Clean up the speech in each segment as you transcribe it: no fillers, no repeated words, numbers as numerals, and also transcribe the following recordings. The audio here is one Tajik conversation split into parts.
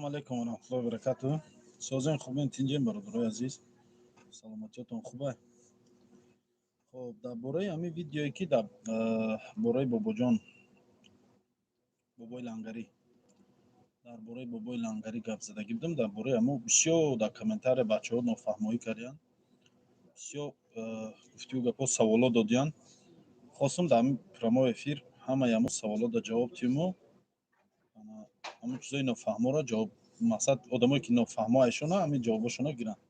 Салому алайкум ва раҳматуллоҳи ва баракатуҳ. Созен, хубен, тинҷен, бародарои азиз, саломатиётон хуба? Хоб, дар бораи ҳамин видеое, ки дар бораи Бобоҷон, Бобои Лангарӣ, дар бораи Бобои Лангарӣ гап задагӣ будам, дар бораи ҳамо бисёр дар комментария бачаҳо нофаҳмоӣ кардиянд, бисёр гуфтию гапҳо, саволо додиянд. Хостум дар ҳамин прямой эфир ҳамаи ҳамо саволода ҷавоб диҳему ҳамон чизои нофаҳморо ҷавоб, мақсад, одамое ки нофаҳмо айшона, ҳамин ҷавобошона гиранд.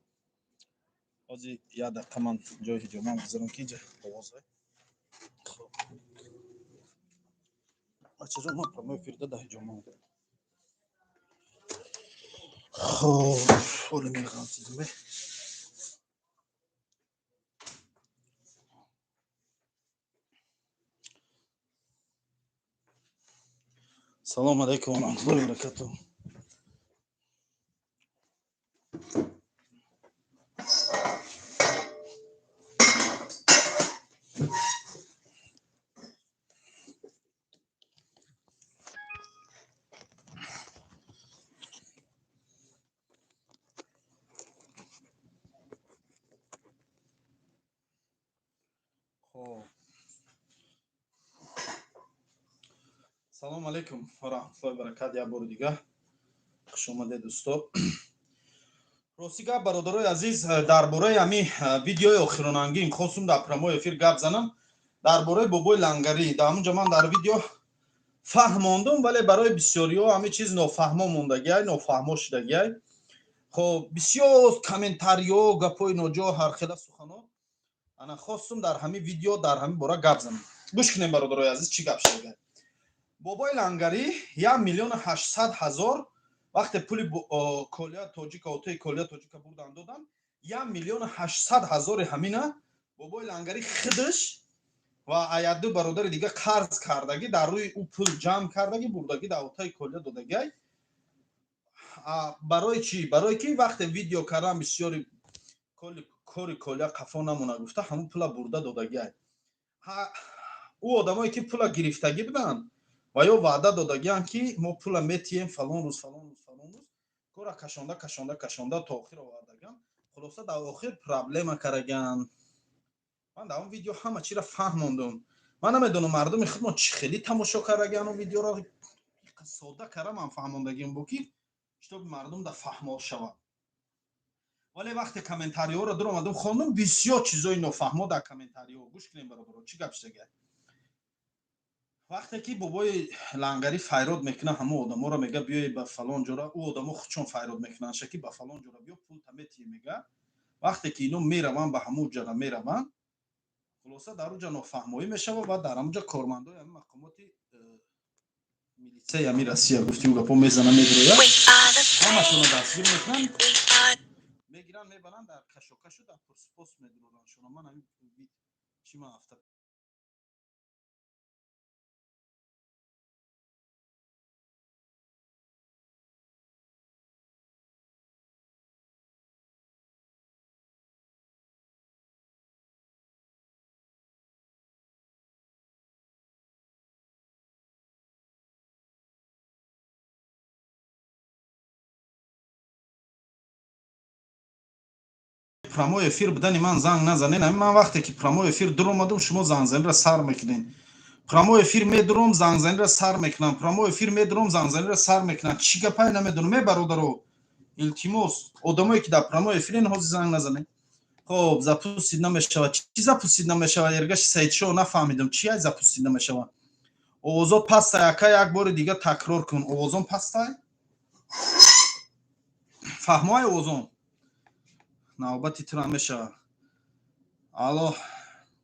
Ҳозир як дақиқа, ман ҷои ҳиҷобам гузарам, ки инҷа овоз. Хоб, бачаҷон, ман прямой эфирда дар ҳиҷобам. Хоб, ҳоле меғалтидиме. Салому алайкум ва раҳматуллоҳи ва баракатуҳ. Хоб, салому алайкум ва раҳматуллоҳи баракат. Як бори дига хушомадед, дӯсто. Рости гап, бародарои азиз, дар бораи ҳамин видеои охиронангин хостум дар прямой эфир гап занам, дар бораи Бобои Лангарӣ. Дар ҳамунҷа ман дар видео фаҳмондум, вале барои бисёриҳо ҳамин чиз нофаҳмо мондагиай, нофаҳмо шудагиай. Хоб, бисёр комментариҳо, гапҳои ноҷо, ҳархела суханҳо. Ана, хостум дар ҳамин видео дар ҳамин бора гап занам. Гӯш кунем, бародарои азиз, чӣ гап шудагиай. Бобои Лангарӣ 1 800 000 вақте пули Колия Тоҷика, отои Колия Тоҷика бурдан додан, 1 800 000-и ҳамина Бобои Лангари худаш ва аяду бародари дига қарз кардагӣ, дар рӯи ӯ пул ҷамъ кардагӣ, бурдагӣ, дар отои Колия додагиай. Барои чӣ? Барое ки вақте видео кардан, бисёри кори Колия қафо намона гуфта, ҳамун пула бурда додагиай. Ӯ одамое ки пула гирифтагӣ буданд ва ё ваъда додагианд, ки мо пула метиҳем фалон рӯз, фалон рӯз, фалон рӯз, кора кашонда, кашонда, кашонда то охир овардагианд. Хулоса, дар охир проблема карагианд. Ман дар он видео ҳама чиро фаҳмондум. Ман намедонам, мардуми худмон чӣ хеле тамошо кардагианд он видеоро. Содда кара ман фаҳмондагиам бо ки чтобы мардум да фаҳмо шавад. Вале вақте комментариҳоро дуромадам, хондум, бисёр чизои нофаҳмо дар комментариҳо. Гӯш кунем, бародаро, чӣ гап шудагиад. Вақте ки Бобои Лангарӣ файрод мекунад ҳамон одаморо, мега: «Биёй ба фалон ҷора». Ӯ одамо худшон файрод мекунанд, ки ба фалон ҷора биё, пул та метиҳӣ, мега. Вақте ки ино мераванд, ба ҳамон ҷора мераванд, хулоса, дар уҷа нофаҳмоӣ мешавад ва дар ҳамонҷа кормандои ҳамин мақомоти милитсияи ҳамин Россия, гуфтим гапо, мезана, медрояд, ҳамашонро дастгир мекунанд, мегиранд, мебаранд, дар кашокашу дар пурсупос медурорандшона. Ман ҳамин чӣ, ман ҳафта прямой эфир будани ман занг назанед. Ҳамин ман вақте ки прямой эфир дуромадум, шумо зангзаниро сар мекунед. Прямой эфир медуром, зангзаниро сар мекунам, прямой эфир медуром, зангзаниро сар мекунам. Чӣ гапае, намедонам. Е, бародаро, илтимос, одамое ки дар прямой эфирен, ҳозир занг назанед. Хоб, запустить намешавад. Чӣ запустить намешавад, Эргаши Саидшоҳ? Нафаҳмидам, чи ай запустить намешавад. Овозо пастай, ака, як бори дига такрор кун. Овозон пастай, фаҳмоай овозон. Навбати тура мешавад. Аллоҳ,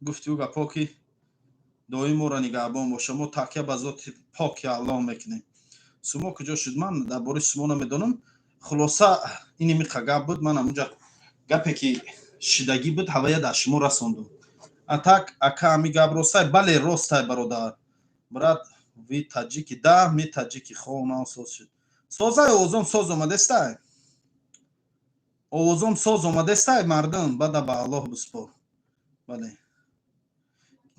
гуфтиу гапо, ки доим моро нигаҳбон боша. Мо такя ба зоти поки Аллоҳ мекунем. Сумо куҷо шуд? Ман дар бораи сумо намедонам. Хулоса, ини миқа гап буд. Ман ҳамунҷа гапе ки шидагӣ буд, ҳавая дар шумо расондум. А так, ака, ами гап ростай? Бале, ростай, бародар. Брат, вы таджики? Да, мы таджики. Хо, нав соз шуд. Созай, овозом соз омадестай, овозом соз омадестай. Мардум, бада ба Аллоҳ биспор. Бале.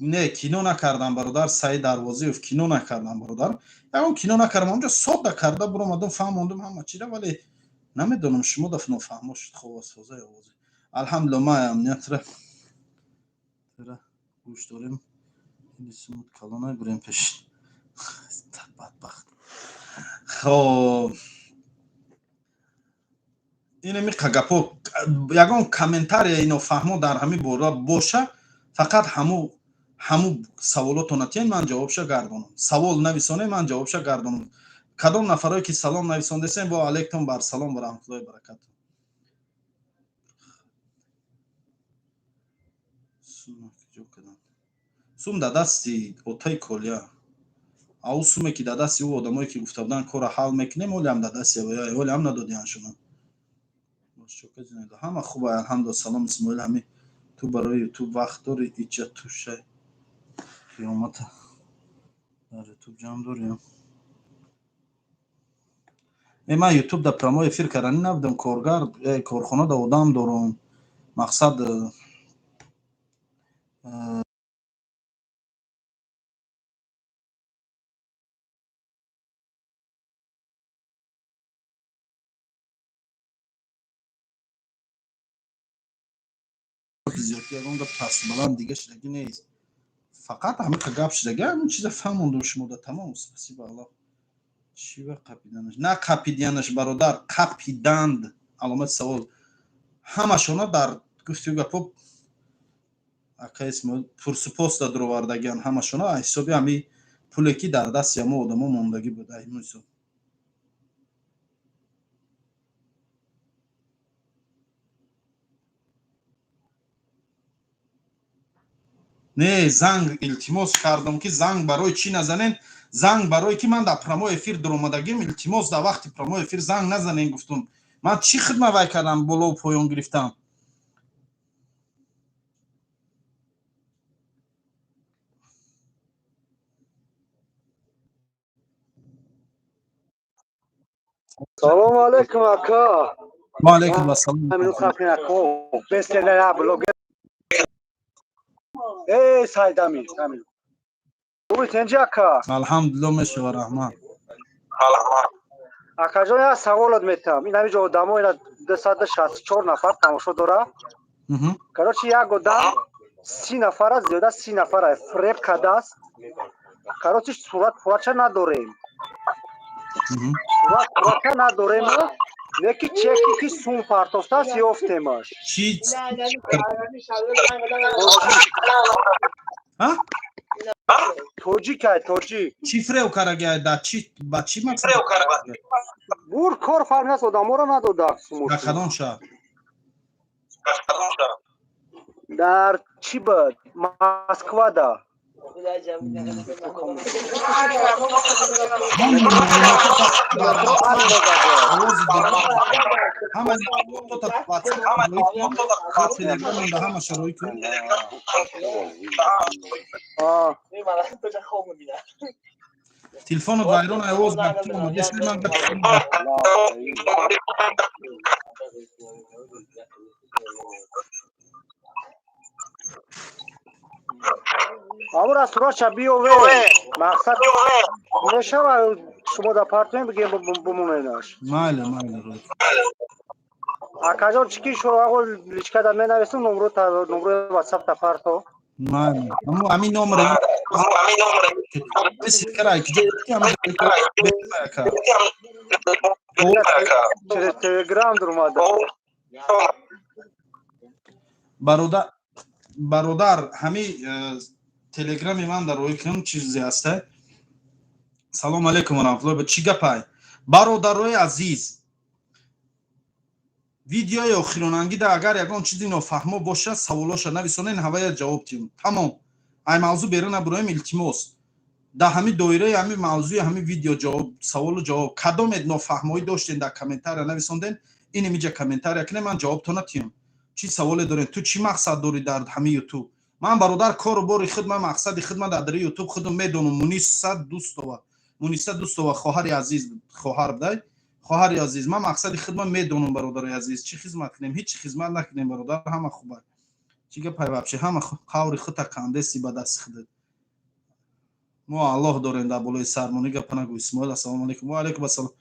Не, кино накардам, бародар Саид Дарвозиев, кино накардам, бародар. Ягон кино накардам, онҷо содда карда буромадам, фаҳмондум ҳама чира, вале намедонам шумо даф нофаҳмо шуд. Ховасозаи овози. Алҳамдулилла, ман амниятра гӯш дорем. Сумут калонай бурем пеш. Бадбахт. Хоб, инами гапо, ягон комментария нофаҳмо дар ҳамин бора боша, фақат ҳаму саволотона тиен, ман ҷавобша гардонам. Савол нависонем, ман ҷавобша гардонам. Кадом нафарое ки салом нависондесем, бо алейкум бар салом ва раҳматуллоҳи баракату. Сум дар дасти отаи колия, ау суме ки дар дасти ӯ одамое ки гуфта буданд корро ҳал мекунем, олиам дар дасти олиам надодиан шуна. Ҳама хуб, алҳамдулилла. Салом, Исмоил, ҳами ту барои Ютуб вақт дорӣ? Иҷа тушай қиёмата дар Ютуб ҷамъ дорем. Э, ман Ютуб да прямой эфир карданӣ набудам, коргар, корхона да одам дорум. Мақсад зиёд ягон гап пасту баланд дига шудагӣ нест, фақат ҳамиқа гап шудагӣ, ҳамин чиза фаҳмондум шумода, тамом. Спасибо, Аллоҳ. Чӣ ва қапиданаш? На қапиданаш, бародар, қапиданд аломати савол. Ҳамашона дар гуфтию гапо, ака Исмоил, пурсупоста дуровардагиан ҳамашона ҳисоби ҳами пуле ки дар дасти ҳамо одамо мондагӣ буд, ҳамин ҳисоб. Не, занг илтимос кардам ки занг барои чӣ назанен? Занг барое ки ман дар прямой эфир дуромадагим, илтимос, дар вақти прямой эфир занг назанен гуфтум. Ман чӣ хидмат вай кардам, болову поён гирифтам? Салому алейкум, ака. Ва алейкум ассалом. Эй, Сайдамир, Амир. Хуби, тенҷи, ака? Алҳамдулилла, мешава, раҳмат. Акаҷон, як саволот метам. Ин ҳамиҷо одамо ина 264 нафар тамошо дора. Короче, як одам 30 нафара, зиёда 30 нафара фреб кардааст. Короче, сурат пурача надорем. Сурат пурача надорем, неки чеки ки сум партофтааст, ёфтемаш. Чӣ? Тоҷикай, тоҷик. Чӣ фреб карагай? Да чӣ, ба чӣ мақсад? Бур кор фармиаст, одаморо надода. Дар кадом шаҳр? Дар чӣ буд, Москвада. Ҳама шароит кун. Телефонот вайрон, овоз омадест. Ман Амура суратша биёве, мақсад мешава, шумо да партоем, бигем, бумоненаш. Майли, майли. Акаҷон, чӣ ки шумо личкада менависам, номрои ватсап та парто. Майли, ҳамин номер ссылкара киҷо? Через Телеграм дурмада. Бародар, бародар, ҳами телеграми ман дар рӯи кун чизе ҳаста. Салом алейкум ва раҳматуллоҳ. Чӣ гапай, бародарои азиз? Видеои охиронангида агар ягон чизи нофаҳмо бошад, саволоша нависонен, ҳавая ҷавоб тиҳем, тамом. Ай мавзӯъ берун набуроем, илтимос. Дар ҳами доираи ҳами мавзӯи ҳами видео ҷавоб, саволу ҷавоб, кадомед нофаҳмоӣ доштен, дар комментария нависонден. Инем иҷа комментария кунем, ман ҷавобтона тиҳам. Чӣ саволе дорем? Ту чӣ мақсад дорӣ дар ҳами Ютуб? Ман, бародар, кору бори худ, ман мақсади худ ман дар дари Ютуб худам медонам. Муниса Дустова, Муниса Дустова, хоҳари азиз, хоҳар будай, хоҳари азиз, ман мақсади худ ман медонам, бародари азиз. Чӣ хизмат кунем? Ҳеҷ хизмат накунем, бародар, ҳама хуба. Чӣ гапай вообще? Ҳама қаври хута кандеси ба дасти худат. Мо Аллоҳ дорем дар болои сармон, ин гапа нагӯ. Исмоил, ассалому алайкум. Ва алайкум ассалом.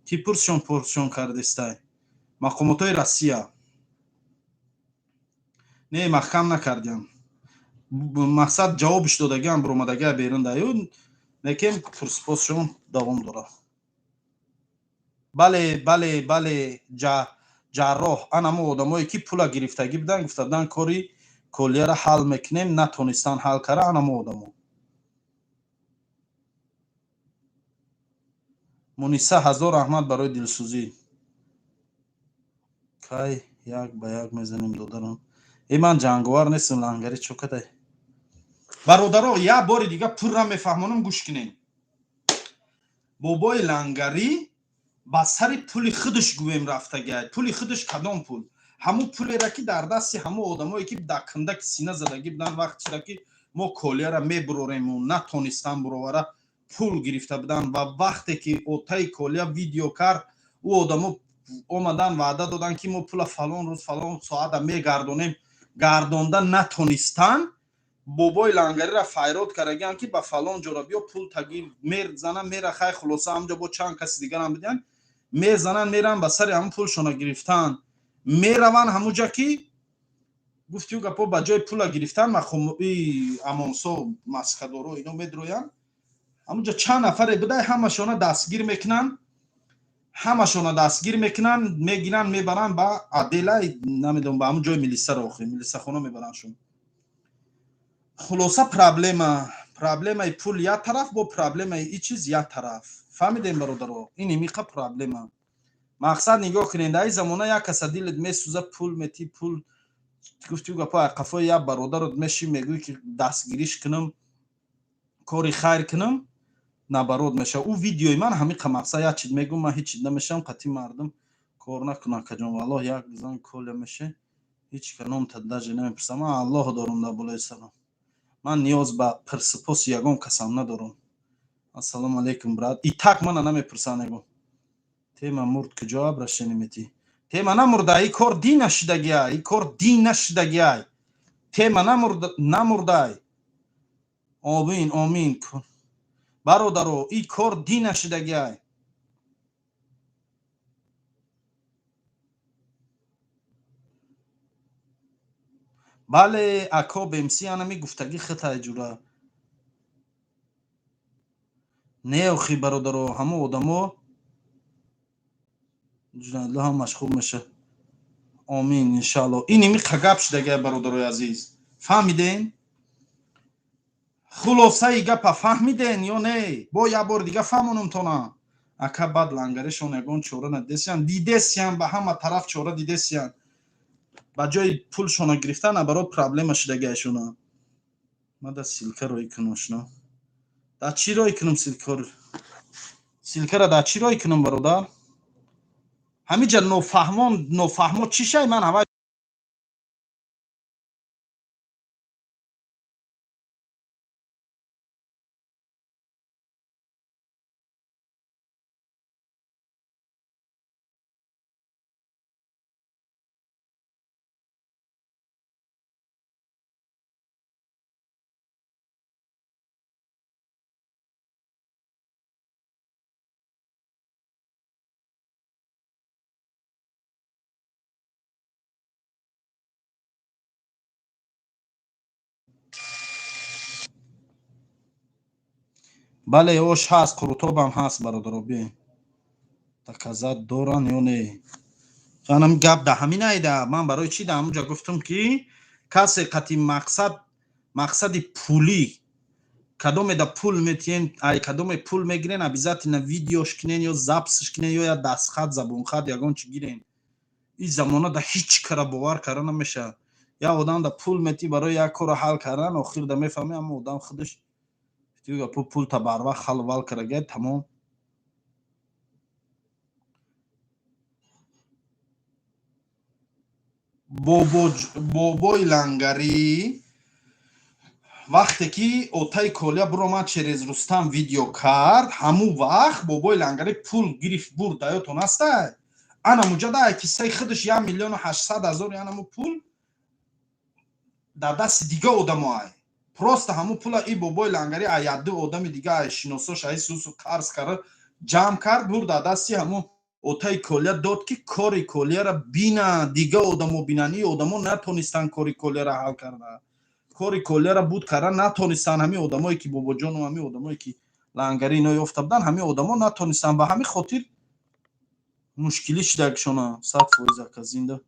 Ки пурсшон пурсшон кардестай? Мақомотҳои Россия. Не, маҳкам накардиям. Мақсад ҷавобиш додагиам, биромадагиа берун даю, лекин пурспосшон давом дорад. Бале, бале, бале, ҷарроҳ, анамо одамое ки пула гирифтагӣ буданд, гуфта буданд кори колияро ҳал мекунем, натонистанд ҳал кара, анамо одамо. Муниса, ҳазор раҳмат барои дилсӯзӣ. Кай як ба як мезанем, додарам? Э, ман ҷанговар нестам, лангари чо кадай? Бародаро, як бори дига пурра мефаҳмонам, гӯш кунем. Бобои лангарӣ ба сари пули худаш гӯем рафтагиай. Пули худаш кадом пул? Ҳамун пулеро ки дар дасти ҳамун одамое ки дар кундаки сина задагӣ буданд, вақте ки мо колияро мебурорему натонистан буровара, пул гирифта буданд. Ва вақте ки отаи колия видео кард, ӯ одамо омадан, ваъда доданд, ки мо пула фалон рӯз, фалон соата мегардонем. Гардонда натонистан. Бобои лангариро файрод кардагианд, ки ба фалон ҷора биё, пул тагир. Мезанан, мера, хай, хулоса, ҳамҷо бо чанд каси дигарам бидиҳанд, мезанан, меран, ба сари ҳамун пулшона гирифтан мераванд. Ҳамуҷа ки гуфтию гапо, ба ҷои пула гирифтан, мақоми амонсо, маскадоро, ино медроянд. Ҳамуҷа чанд нафаре будай, ҳамашона дастгир мекунанд, ҳамашона дастгир мекунанд, мегиранд, мебаранд ба отдела, намедонам, ба ҳамун ҷои милисаро, охи милисахона мебарандшон. Хулоса, проблемаи пул як тараф, бо проблемаи и чиз як тараф. Фаҳмидем, бародаро? Ин имиқа проблема. Мақсад, нигоҳ кунед, дар ин замона як каса дилет месӯза, пул метӣ, пул гуфтию гапо, қафои як бародарот мешӣ, мегӯӣ, ки дастгириш кунам, кори хайр кунам, наоборот мешава. Ӯ видеои ман ҳамиқа. Мақсад, як чиз мегӯм, ман ҳеҷ чиз намешавам, қатъи мардум кор накунам, каҷон, валлоҳ, як зан коля меше, ҳеҷ ка номта даже намепурсам. Ман Аллоҳ дорум дар болои сарам, ман ниёз ба пирсипоси ягон касам надорам. Ассалому алайкум, брат. И так мана намепурсанд. Ягон тема мурд, куҷо обращение метӣ? Тема намурда, и кор дин нашидагиай, и кор дин нашидагиай. Тема намурдай. Омин, омин, бародаро, и кор дин нашидагиай. Бале, ако бемси, анами гуфтагӣ хитай ҷура. Не, охи, бародаро, ҳамо одамо ҷунадло ҳамаш хуб меша. Омин, иншаалло. Ин ими қагап шидагиай, бародарои азиз. Фаҳмиден? Хулосаи гапа фаҳмиден ё не? Бо як бори дига фаҳмонумтона. Ака, баъд лангаришон ягон чора надидесиян? Дидесиян, ба ҳама тараф чора дидесиян. Ба ҷои пулшона гирифтан, наоборот, проблема шидагиайшона. Ма да ссылка роӣ кунам, ошно? Дар чӣ роӣ кунам ссылка? Ссылка ра дар чӣ роӣ кунам, бародар? Ҳамиҷа нофаҳмон, нофаҳмо чӣ шай? Ман ҳава Бале, ош ҳаст, қурутобам ҳаст, бародаро, биёен. Доказать доран ё не? Анам гап да ҳамин айда. Ман барои чӣ да ҳамунҷа гуфтам, ки касе қати мақсад, мақсади пулӣ, кадоме да пул метиҳен, ай кадоме пул мегирен, обязательно видеош кунен ё запись ш кунен, ё я дастхат, забонхат, ягон чи гирен. Ин замона да ҳеҷ кара бовар карда намешавад. Як одам да пул метиҳ барои як корро ҳал кардан, охир да мефаҳми, аммо одам худаш пулта барвақт халу вал карда, тамом. Бобои лангарӣ вақте ки отаи колия биромад, через Рустам видео кард, ҳамун вақт бобои лангарӣ пул гирифт, бурд. Даётон ҳастай? Ана муҷада киссаи худаш 1 800 000 янаму пул. Дар дасти дига одамо ай. Просто ҳамун пула и бобои лангари ай ядду одами дига, ай шиносош, ай сусу қарз кард, ҷамъ кард, бурд, дар дасти ҳамун отаи Колия дод, ки кори Колияра бина, дига одамо бинанд. И одамо натонистанд кори Колияра ҳал карда, кори Колияра буд карда натонистанд. Ҳамин одамое ки бобоҷону ҳамин одамое ки лангари ино ёфта буданд, ҳамин одамо натонистанд. Ба ҳамин хотир мушкилӣ шидагшона. 100%, ака, зинда.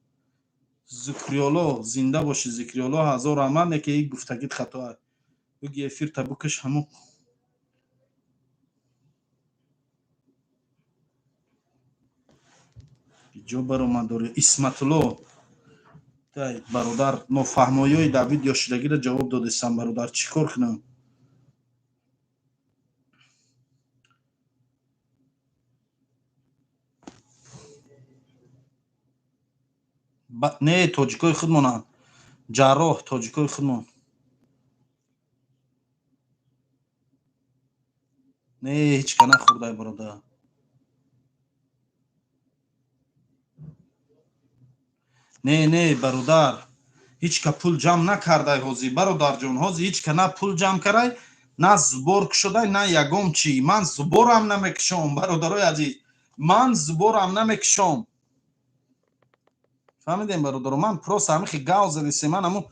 Зикриёло, зинда бошӣ, Зикриёло, ҳазор раҳмат. Неке и гуфтагит хато. Буги эфирта букаш ҳамун. Ҷо баромад дори, Исматулло. Тай бародар, нофаҳмоиҳои дар видео шудагиро ҷавоб додестам. Бародар, чӣ кор кунам? Не, тоҷикои худмонанд, ҷарроҳ, тоҷикои худмон. Не, ҳеҷ ка нахӯрдай, бародар. Не, не, бародар, ҳеҷ ка пул ҷамъ накардай ҳозир. Бародарҷон, ҳозир ҳеҷ ка на пул ҷамъ карай, на сбор кушодай, на ягон чӣ. Ман сбор ам намекушом, бародарои азиз, ман сбор ам намекушом. Фаҳмидем, бародаро? Ман просто ҳамихи гав задисем. Ман ҳамун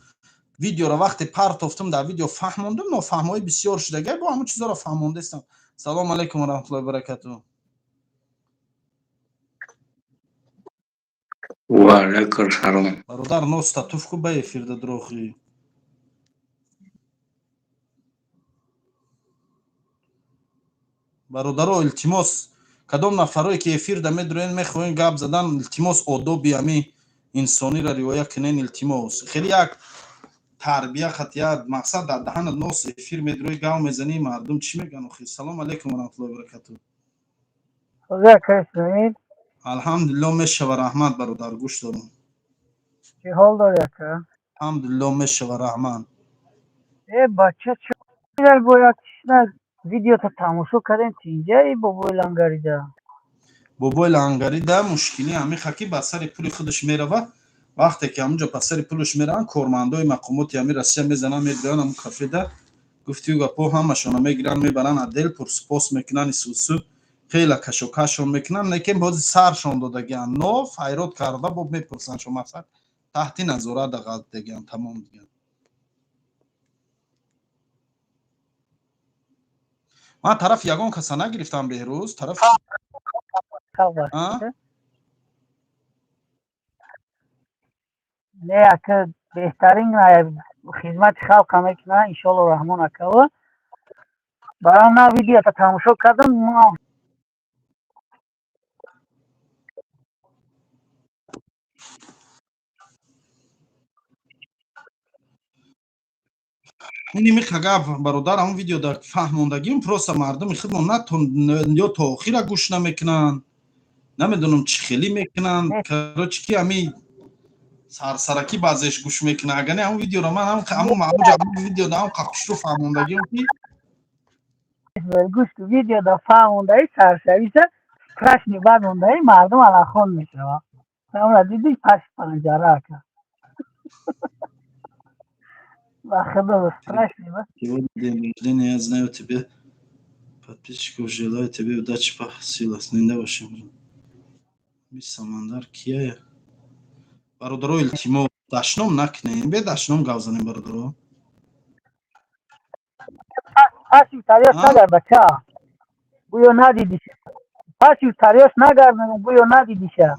видеоро вақте партофтам, дар видео фаҳмондум, нофаҳмоӣ бисёр шудагай, бо ҳамун чизоро фаҳмондестам. Салому алайкум ва раҳматуллоҳи баракатуҳ. Ва алайкум салом. Бародар, носта туф ку, ба эфирда дурохӣ. Бародаро, илтимос, кадом нафарое ки эфирда медуроен, мехоҳен гап задан, илтимос, одоби ҳами инсониро риоя кунен, илтимос. Хеле як тарбия хатия мақсад дар даҳанат нос, эфир медурои, гав мезанӣ, мардум чӣ мегӯян охи? Салому алайкум ва раҳматуллоҳи баракатуҳ. Алҳамдулилло, мешава, раҳмат, бародар, гӯш дорам. Чӣ ҳол дорӣ, ака? Алҳамдулилло, мешава, раҳмат. Э, бача, чӣ бояд видеото тамошо кардем, тинҷаи бобои лангарида. Бобои лангарида мушкилӣ ҳамиха, ки ба сари пули худаш меравад. Вақте ки ҳамунҷо ба сари пулаш мераванд, кормандои мақомоти ҳами Россия мезананд, медоянд ҳамун кафеда. Гуфтию гапо, ҳамашона мегиранд, мебаранд отдел, пурсупос мекунанд, исусу хела кашокашон мекунанд. Лекин бози саршон додагианд, но файрод карда бо мепурсанд шо, мақсад таҳти назорат дагианд, тамом диган. Ман тарафи ягон каса нагирифтам, Беҳрӯз, тараф. Не, ака, беҳтарин хизмати халқа мекунад, иншоалло, раҳмон акава. Барам на видеото тамошо кардам. Ини гап, бародар, ҳамон видео дар фаҳмондагим, просто мардуми худмон на ё то охира гӯш намекунанд, намедонам чӣ хелӣ мекунанд. Короче, ки ҳами сарсаракӣ баъзеш гӯш мекунад. Агар не, ҳамон видеоро ман ҳамон видео ҳам хушрӯ фаҳмондагим, ки Гӯш, видео да фаҳмондаи сарсариса страшный бад мондаи, мардум алахон мешавад. Ҳамра диди, паши панҷара, ака. Ба худо, страшный ба. Сегодня день рождения, я знаю тебе, подписчиков, желаю тебе удачи по сила. Зинда бошем. Ми Самандар кия? Бародаро, илтимос, дашном накунем, бе дашном гап занем, бародаро. Паши тарёш нагард, бача. Гӯё надидиша. Паши тарёш нагард, гӯё надидиша.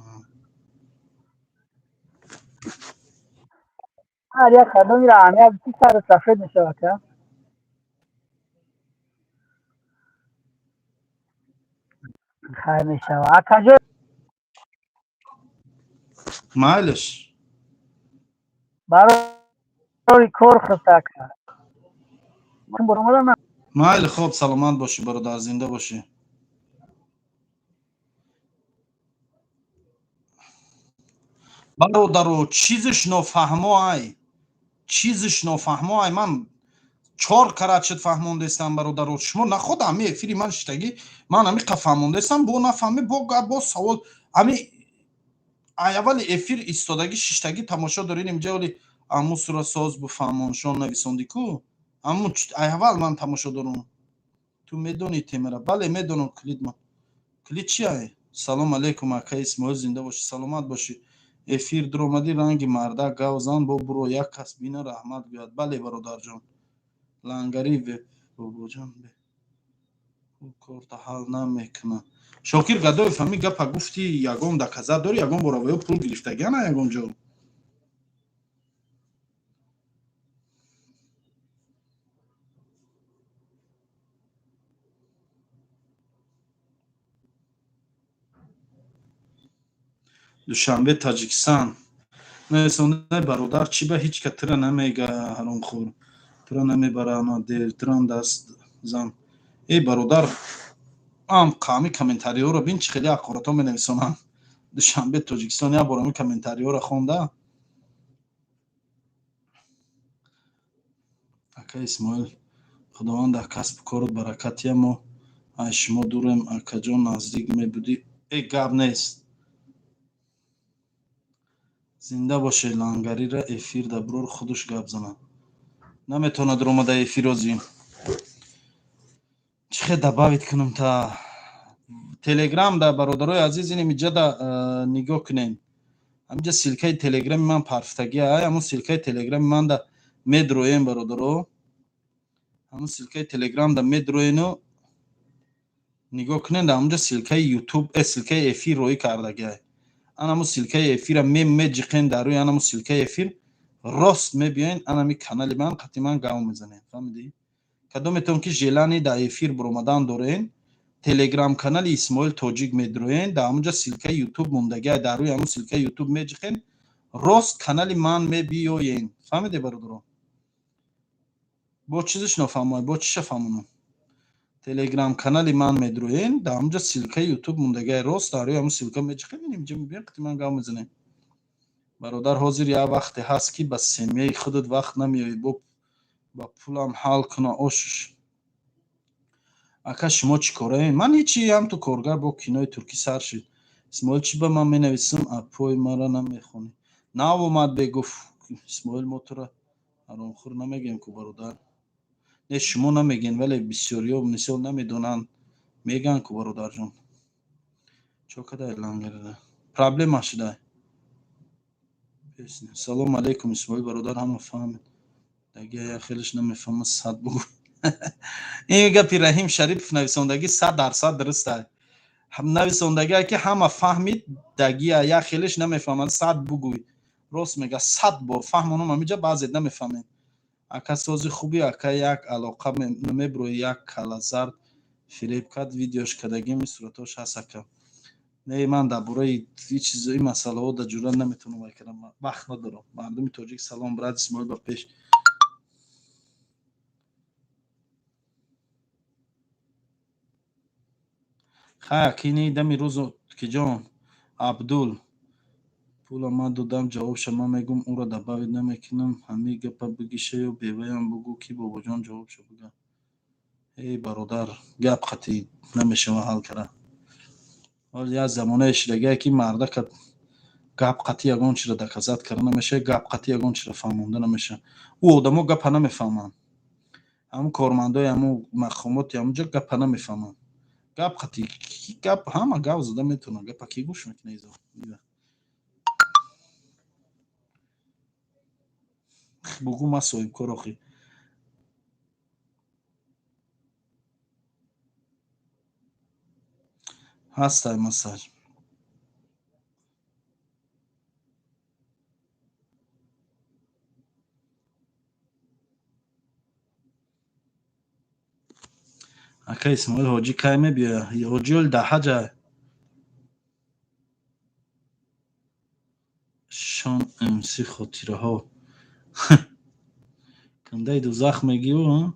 Ҳар як кадомиро аҳамият чи сару сафед мешавад, ка? Хайр мешавад. Акаҷо. Майлиш. Барори кор хуст, ака. Майли, хоб, саломат бошӣ, бародар, зинда бошӣ. Бародаро, чизиш нофаҳмо ай, чизиш нофаҳмо ай? Ман чор карат шуд фаҳмондестам, бародаро. Шумо наход ҳами эфири ман шиштагӣ, ман ҳамиқа фаҳмондестам, бо нафаҳмӣ, бо гап, бо савол. Ҳами ай аввали эфир истодагӣ, шиштагӣ, тамошо дорин. Инҷа оли Амусура соз буфаҳмоншон нависондӣ ку, аму аввал ман тамошо дорам. Ту медонӣ темара? Бале, медонам. Калид ма, калид чи ай? Салом алейкум, ака Исмоил, зинда бошӣ, саломат бошӣ. Эфир дуромадӣ, ранги мардак гав зан, бо буро, як кас бина, раҳмат гӯяд. Бале, бародарҷон. Лангари веб бобоҷон корта ҳал намекунад. Шокир Гадоев, ҳамин гапа гуфти, ягон доказать дорӣ? Ягон бора ё пул гирифтагиана ягон ҷо? Душанбе, Таҷикистон нависонда. Бародар, чӣ ба ҳеҷ ка тира намега? Ҳаромхӯр, тира намебара, дер тирам даст зан. Эй бародар, ам қами комментариҳоро бин, чӣ хеле ҳақоратҳо менависонанд. Душанбе, Тоҷикистон, як бор ами комментариҳоро хонда. Ака Исмоил, Худованд дар касбу корот баракатия. Мо аз шумо дурем, акаҷон, наздик мебудӣ. Э, гап нест, зинда бошед. Лангарира эфир да брор, худаш гап занад. Наметавонад ромада эфирозӣ. Чӣ хел добавить кунам та Телеграм да? Бародарои азиз, ин имиҷа да нигоҳ кунем. Ҳамиҷа ссылкаи Телеграми ман парфтагӣ ай. Ҳамун ссылкаи Телеграми ман да медроем, бародаро. Ҳамун ссылкаи Телеграм да медроену нигоҳ кунем, да ҳамунҷа ссылкаи Ютуб, ссылкаи эфир роӣ кардагӣ ай. Анаму ссылкаи эфира меҷиқен, дар рӯи анаму ссылкаи эфир рост мебиёен, анами канали ман қати ман гав мезанем. Фаҳмидӣ? Кадометон ки желание дар эфир буромадан дорен, Телеграм канали Исмоил Тоҷик медроен, дар ҳамунҷа ссылкаи Ютуб мондагӣ, дар рӯи ҳамун ссылкаи Ютуб меҷиқен, рост канали ман мебиёен. Фаҳмиде, бародаро? Бо чизиш нофаҳмоед? Бо чиша фаҳмонам? Телеграм канали ман медроен, дар ҳамунҷа ссылкаи Ютуб мондагӣ, рост дар рӯи ҳамун ссылка меҷиқем, инҷа мебиёен, қати ман гав мезанем. Бародар, ҳозир як вақте ҳаст, ки ба семьяи худат вақт намеёӣ, бо ба пулам ҳал куна ошш. Ака, шумо чӣ кораем? Ман ҳечи, ҳам ту коргар, бо кинои туркӣ сар шуд. Исмоил, чӣ ба ман менависам, апои мара намехонӣ? Нав омад, бегуфт. Исмоил, мо тура ҳаромхӯр намегӯем ку, бародар. Не, шумо намегӯен, вале бисёриҳо мисол намедонанд, мегӯянд ку, бародарҷон. Чо кадай лангарада проблема шудай? Салому алейкум, Исмоил бародар. Ҳама фаҳмед, дагия як хелеш намефаҳма, сад бугӯ. Ин гапи Раҳим Шарипов нависондагӣ 100% дуруст ай. Нависондагие ки ҳама фаҳмид, дагия як хелеш намефаҳмад, сад бугӯй. Рост мега, 100 бор фаҳмонам, ҳамиҷа баъзет намефаҳмед. Ака, сози хуби? Ака, як алоқа намеброи, як калазард фиреб кард, видеош кардагим, суратош ҳаст, ака. Не, ман дар бораи ин чиз, ин масъалаҳо дар ҷуръат наметавонам вай кардам, вақт надорам. Мардуми тоҷик, салом, брат Исмоил, ба пеш. Хай, акини дами рӯзу киҷон. Абдул, пула ман додам, ҷавобша ман мегӯм, ӯро добавить намекунам. Ҳамин гапа бигиша ё беваям бугӯ, ки бобоҷон ҷавобша бига. Эй бародар, гап қатъӣ намешава ҳал кара. Ҳол як замонае шидагие, ки мардака гап қатъӣ ягон чиро доказать кара намешава, гап қатъӣ ягон чиро фаҳмонда намешава. Ӯ одамо гапа намефаҳманд, ҳамун кормандои ҳамун мақомоти ҳамунҷо гапа намефаҳманд. Гап қатъӣ гап ҳама гап зада метавонад, гапа ки гӯш мекунад? Бугӯ, ман соҳибкор охи. Ҳастай массаж. Ака Исмоил, ҳоҷӣ кай мебиёяд? Ҳоҷӣ ҳоли дар ҳаҷа. Шон МС, хотираҳо кандаи дузах мегиё.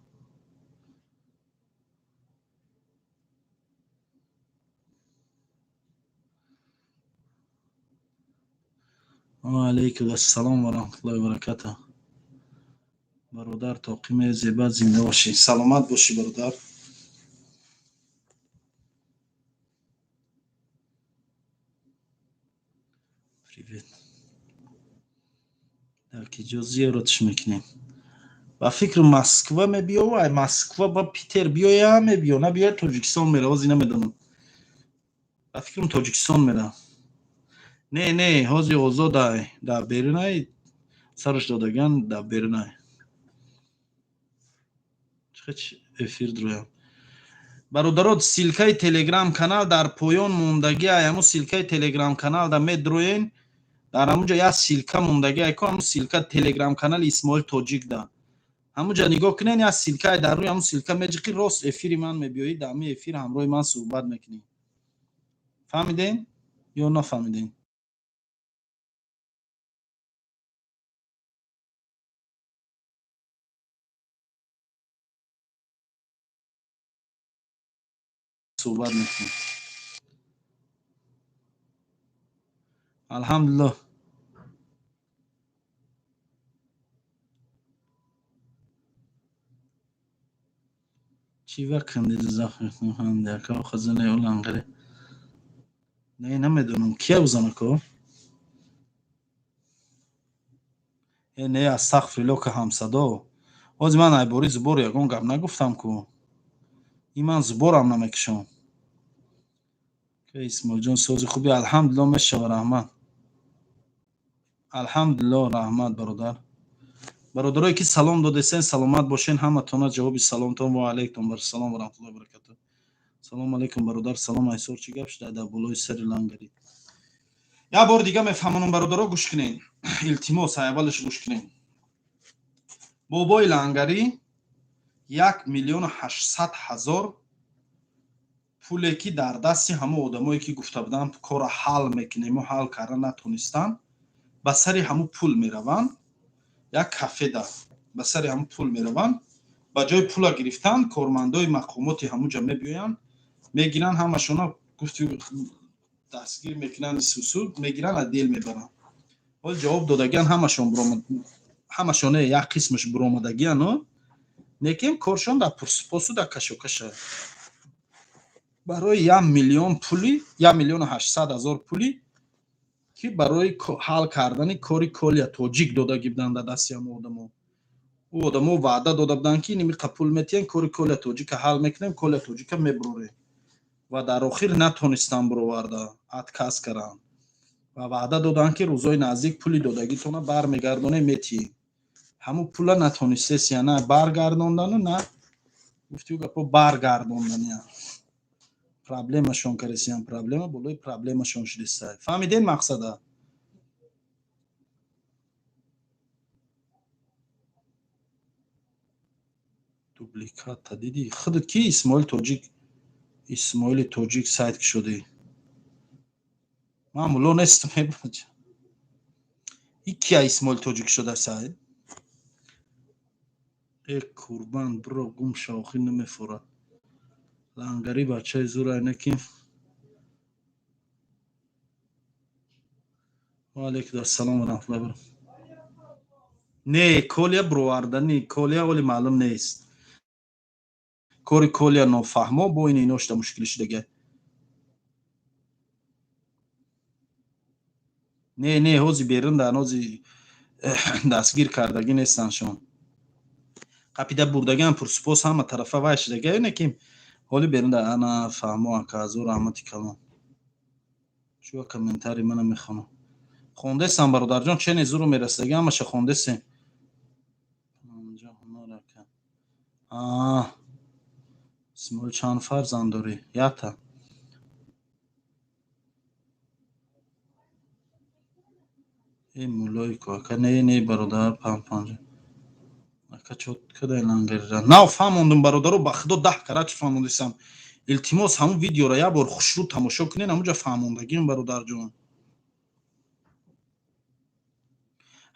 Ва алайкум ассалом ва раҳматуллоҳи ва баракатуҳ. Бародар, тоқӣ мезебад, зинда бошӣ, саломат бошӣ, бародар. Привет. Дар ки ҷо зиёратш мекунем? Ба фикр Москва мебиё, ай Москва ба Питер биёя, мебиё, набиёя Тоҷикистон мера, ҳозир намедонам. Ба фикрам Тоҷикистон мера. Не, не, ҳозир озодай, дар берунай, сараш додаган дар берунай. Чӣ эфир дуроям. Бародарот, ссылкаи телеграм канал дар поён мондагӣ, ай ҳамун ссылкаи телеграм канал да медроен, дар ҳамунҷо як ссылка мондагӣ, ай ко ҳамун ссылка телеграм канали Исмоил Тоҷик да. Ҳамунҷо нигоҳ кунен, як ссылка дар рӯи ҳамун ссылка меҷиқӣ, рост эфири ман мебиёӣ, дар ҳамин эфир ҳамроҳи ман суҳбат мекунӣ. Фаҳмиден ё нафаҳмиден? Суҳбат мекунем. Алҳамдулиллоҳ. Чӣ вақт хазинаи лангаре? Не, намедонам, кия узанако? Э, не, астағфируллоҳ, ка ҳамсадо. Ҳозир ман айбори зубор ягон гап нагуфтам ку. Ин ман зуборам намекушам. Исмоилҷон, сози хуби, алҳамдулиллоҳ, мешава, раҳмат. Алҳамдулиллоҳ, раҳмат, бародар. Бародарое ки салом додесен, саломат бошен ҳаматона, ҷавоби саломтон. Ва алайкум ассалом ва раҳматуллоҳи ва баракатуҳ. Салом алайкум, бародар, салом. Айсор, чӣ гап шуда дар болои сари лангари? Як бори дига мефаҳмонам, бародаро, гӯш кунед. Илтимос, аввалаш гӯш кунед. Бобои лангарӣ 1 800 000 пуле ки дар дасти ҳамон одамое ки гуфта буданд корро ҳал мекунему ҳал карда натонистанд, ба сари ҳамун пул мераванд, як кафеда ба сари ҳамун пул мераванд, ба ҷои пула гирифтан кормандои мақомоти ҳамунҷа мебиёянд, мегиранд ҳамашона, гуфти дастгир мекунанд, сусу мегиранд, отдел мебаранд. Ҳол ҷавоб додагиан ҳамашон, ҳамашон як қисмаш буромадагиану, лекин коршон дар пурсупосу дар кашокаша. Барои 1 миллион пули, 1 800 000 пули ки барои ҳал кардани кори Колия Тоҷик додагӣ буданд дар дасти ҳамон одамо. Ӯ одамо ваъда дода буданд, ки иними пул метиҳем, кори Колия Тоҷика ҳал мекунем, Колия Тоҷика мебурорем. Ва дар охир натонистанд буроварда, отказ карданд. Ва ваъда доданд, ки рӯзҳои наздик пули додагитона бармегардонем, метиҳем. Ҳамун пула натонистесия на баргардондану, на гуфтиу гапо баргардондания. Проблемашон каресиян, проблема болои проблемашон шудистай. Фаҳмиден мақсада? Дубликата дидӣ? Худат ки Исмоил Тоҷик, Исмоили Тоҷик сайт ки шудӣ? Ман мулло нестам, бача. И кия Исмоил Тоҷик шуда сайт? Э, курбан, биро гум шав, охир намефорад. Лангари бачаи зур айнаки. Ва алайкум ассалом ва раҳматуллоҳи ва баракатуҳ. Не, Колия бировардани, Колия оли маълум нест. Кори Колия нофаҳмо, бо ин ино шуда мушкилӣ шудага. Не, не, ҳози берун дар ҳози дастгир кардагӣ нестанд шон. Қапида бурдагиам, пурсупос ҳама тарафа вай шудага, не ки ҳоли берун дар ана фаҳмо ака, ҳазор раҳмати калон. Чӯ комментарий мана мехонам. Хондесам, бародарҷон, чене зуру мерасидаги ҳамаша хондесем. А, Исмоил, чанд фарзанд дорӣ? Якта. Э, муллои ку ака, не, не, бародар, панҷ. Ака, чо кадай лангарира? Нав фаҳмондум, бародаро, ба худо 10 карат фаҳмондисам. Илтимос, ҳамун видеоро як бор хушрӯ тамошо кунед, ҳамунҷа фаҳмондагиам, бародарҷон.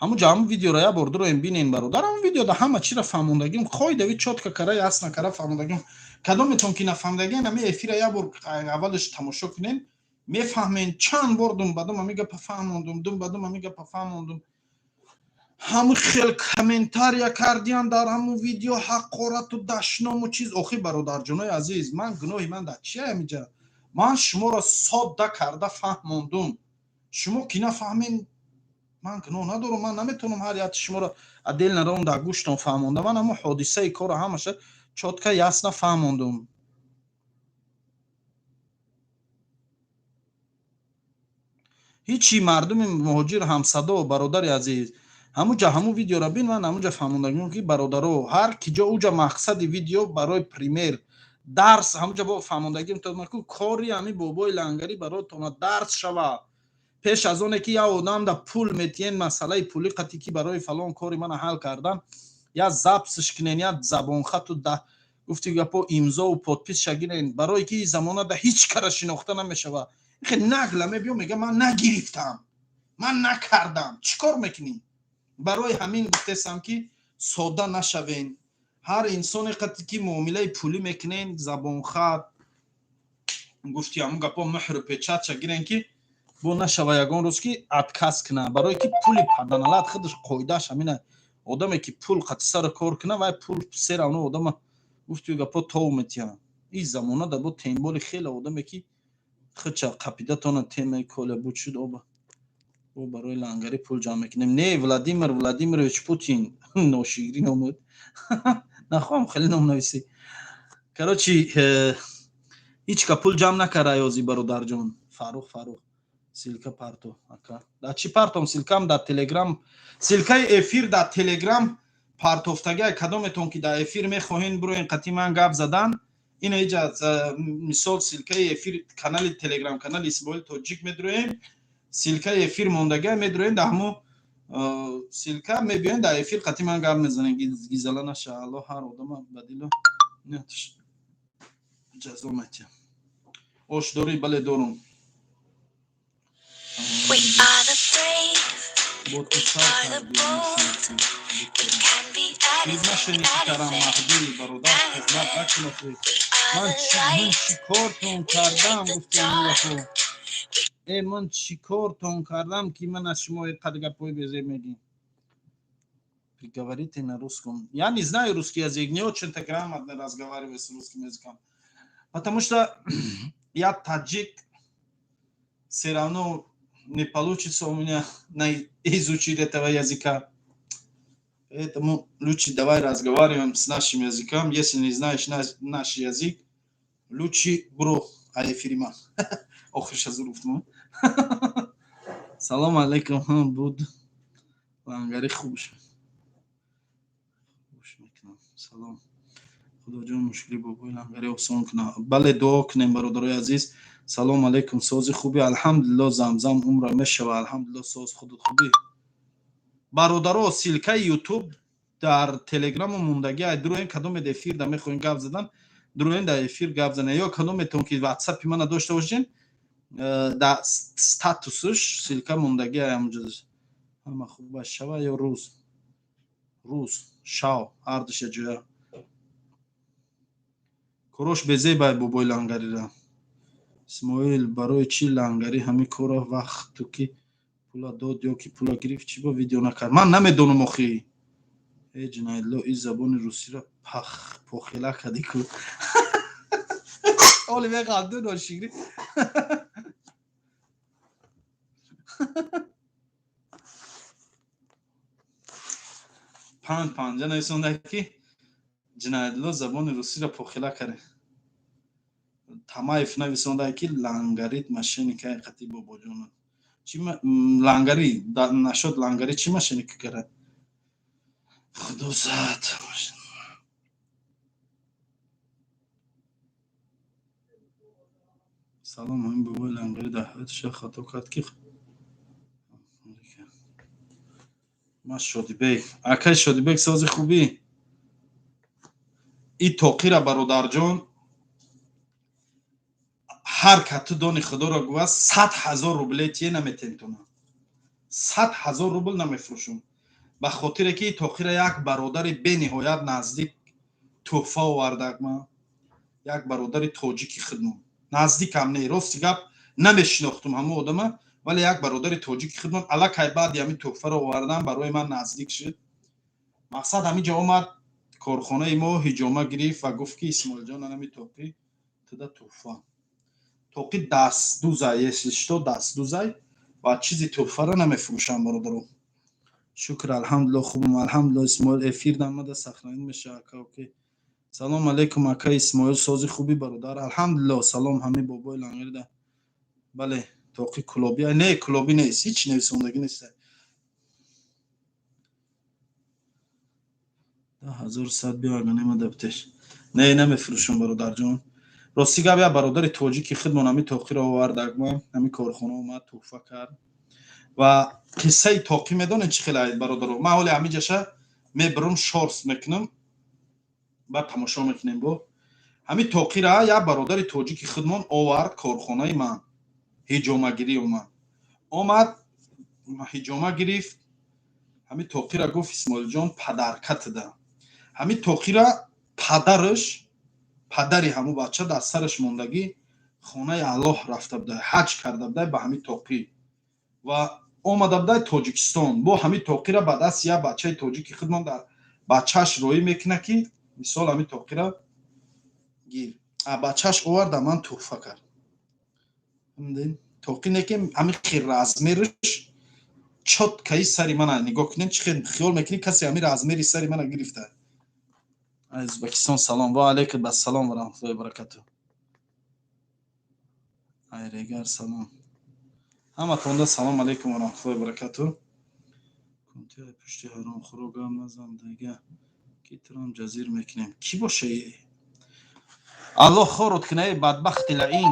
Ҳамунҷа ҳамун видеоро як бор дуроем бинен, бародар, ҳамун видеода ҳама чиро фаҳмондагим, қоидави чётко кара, ясно кара фаҳмондагим. Кадометон ки нафаҳмидагиен, ҳами эфира як бор аввалаш тамошо кунен, мефаҳмен. Чанд бор дум ба дум ҳами гапа фаҳмондум, дум ба дум ҳами гапа фаҳмондум. Ҳамун хел комментария кардиян дар ҳамун видео, ҳақорату дашному чиз. Охи, бародарҷонои азиз, ман гуноҳи ман дар чия ҳамиҷа? Ман шуморо содда карда фаҳмондум, шумо ки нафаҳмен. Ман гуноҳ надорам, ман наметавонам ҳар яки шуморо отдельно равам дар гӯштон фаҳмонда. Ман ҳамон ҳодисаи корро ҳамаша чётко, ясно фаҳмондум. Ҳичи мардуми муҳоҷир ҳамсадо, бародари азиз, ҳамуҷа ҳамун видеоро бин. Ман ҳамуҷа фаҳмондагим, ки бародаро, ҳар ки ҷо уҷа мақсади видео барои пример, дарс. Ҳамуҷа бо фаҳмондагим то кори ҳами бобои лангарӣ баротона дарс шава. Пеш аз оне ки як одам да пул метиҳен, масъалаи пулӣ қатӣ, ки барои фалон кори мана ҳал кардан, я запись кунен, я забонхату да гуфти гапо, имзову подпись ша гирен, барое ки замона да ҳеҷ кара шинохта намешава. Хе нагла мебиё, мега: «Ман нагирифтам, ман накардам». Чӣ кор мекунӣ? Барои ҳамин гуфтесам, ки содда нашавен. Ҳар инсоне қати ки муомилаи пулӣ мекунен, забонхат, гуфти ҳамун гапо, муҳру печать ша гирен, ки бо нашава ягон рӯз, ки отказ куна. Барое ки пули паданалат худаш қоидааш ҳамина: одаме ки пул қати сару кор куна, вай пул все равно одама, гуфти гапо, тов метиҳа. Ин замона да бо тем более хеле одаме ки хича қапидатона темаи коля буд шуд. Оба бо барои лангари пул ҷамъ мекунем. Не, Владимир Владимирович Путин ноширин омуд, нахоҳам хеле ном нависӣ. Короче, ҳеҷ ка пул ҷамъ накарда ёзи, бародарҷон. Фарух, Фарух, ссылка парто, ака. Дар чӣ партом ссылка м? Дар Телеграм ссылка и эфир, дар Телеграм партофтагиа. Кадометон ки дар эфир мехоҳен бироен қати ман гап задан, ина иҷа мисол ссылка и эфир, канали Телеграм, канали Исмоил Тоҷик медроем, ссылка и эфир мондагиа, медроем дар ҳамо ссылка, мебиёем дар эфир қати ман гап мезанем. Гизала наша, Алло ҳар одама ба дилу нияташ ҷазо метиҳам. Ош дорӣ? Бале, дорум. We are the brave, бо ту we сар are the кардӣ. bold. We can be Хизмат anything, кардам. anything, Маҳдӣ бародар, хизмат anything. накун охи. We are Ман the чӣ, ман light, чӣ кортон we кардам? light the Гуфтам dark. гапо. Э, ман чӣ кортон кардам, ки ман аз шумо қадр гапҳои безеб мегӣ? Говорите на русском. Я не знаю русский язык, не очень-то грамотно разговариваю с русским языком, потому что я таджик. Все равно не получится у меня на изучить этого языка. Поэтому лучше давай разговариваем с нашим языком. Если не знаешь наш язык, лучше бро ай эфирима. Охирша зур гуфтам. Салом алейкум, буд лангари хуб хуш мекунам. Салом, Худоҷон мушкили бобои лангари осон кунад. Бале, дуо кунем, бародарои азиз. Салом алейкум, сози, хуби? Алҳамдулилло. Замзам умра мешава. Алҳамдулилло, соз, худат хубӣ? Бародаро, ссылка и Ютуб дар Телеграму мондагӣ ай, дуроем. Кадомед эфир да мехоҳем гап задан, дуроем дар эфир гап занем, ё кадометон ки Ватсапи мана дошта бошен, дар статус уш ссылка мондагӣ ай ҳамунҷо. Ҳама хуб шава ё рӯз? Рӯз, шав, ҳардуша ҷоя. Корош безебай бобои лангарира. Исмоил, барои чӣ лангари ҳамин кора вақту ки пула дод ё ки пула гирифт, чӣ бо видео накард? Ман намедонам охи. Э, ҷиноятло, ин забони русиро похила кардӣ ку. Оли меқалду ношигрӣ. Панҷ панҷа нависонда, ки ҷиноятло забони русиро похила кард. Тамаев нависонда, ки лангарит мошенник ай қати бобоҷон. Чи лангари нашод? Лангари чӣ мошенник кард? Худо зад. Салом, ҳамин бобои лангари дар ҳаёташа хато кард, ки ман Шодибек, акай Шодибек, сози, хубӣ? И тоқира, бародарҷон, ҳар кату дони худоро гӯва, 100 000 рубле тие, наметентона. 100 000 рубл намефурӯшум, ба хотире ки тоқира як бародари бениҳоят наздик тӯҳфа овардак. Ман як бародари тоҷики хидмон, наздикам не, рости гап, намешинохтум ҳамон одама, вале як бародари тоҷики хидмон аллакай баъди ҳамин тӯҳфаро овардан барои ман наздик шуд. Мақсад, ҳамин ҷо омад корхонаи мо, ҳиҷома гирифт ва гуфт, ки Исмоилҷон, анами тоқи туда тӯҳфа. Тоқи дастдузай, если что, дастдузай ва чизи тӯҳфаро намефурӯшам, бародаро. Шукр, алҳамдулилла, хубам, алҳамдулилла. Исмоил, эфир дамада сахранӣ меша, ака. Окей, салом алейкум, ака Исмоил, сози, хуби, бародар? Алҳамдулилло. Салом ҳами бобои лангарида. Бале, тоқи кулобӣ не, кулобӣ нест, ҳеҷ нависондагӣ нест. 1100 биё, ага немада битеш. Не, намефурӯшам, бародарҷон. Рости гап, як бародари тоҷики худмон ҳами тоқиро овард, агма ҳами корхона омад, туҳфа кард. Ва қиссаи тоқӣ медонед чӣ хел, бародаро? Ман ҳоли ҳамиҷаша мебарам, шорс мекунам, баъд тамошо мекунем. Бо ҳами тоқира як бародари тоҷики худмон овард корхонаи ман, ҳиҷомагирӣ омад, омад, ҳиҷома гирифт, ҳами тоқира гуфт: «Исмоилҷон, подарка тида». Ҳами тоқира падараш, падари ҳамун бача дар сараш мондагӣ, хонаи Аллоҳ рафта будай, ҳаҷ карда будай ба ҳами тоқӣ ва омада будай Тоҷикистон. Бо ҳами тоқира ба дасти як бачаи тоҷики худмон дар бачааш роӣ мекунад, ки мисол ҳами тоқира гир. Бачааш оварда, ман туҳфа кард. Тоқӣ не, ки ҳами хел размераш чёткои сари мана нигоҳ кунем, чӣ хел хиёл мекунӣ, касе ҳами размери сари мана гирифта. Ӯзбекистон салом. Ва алайкум ассалом ва раҳматуллоҳи баракатуҳ. Айрегар салом. Ҳаматонда салом алейкум ва раҳматуллоҳи баракатуҳ. Кунтиай пушти ҳаромхӯро гап назан дига, ки турам ҷазир мекунем. Кӣ боша? Аллоҳ хорот куна, эй бадбахти лаин.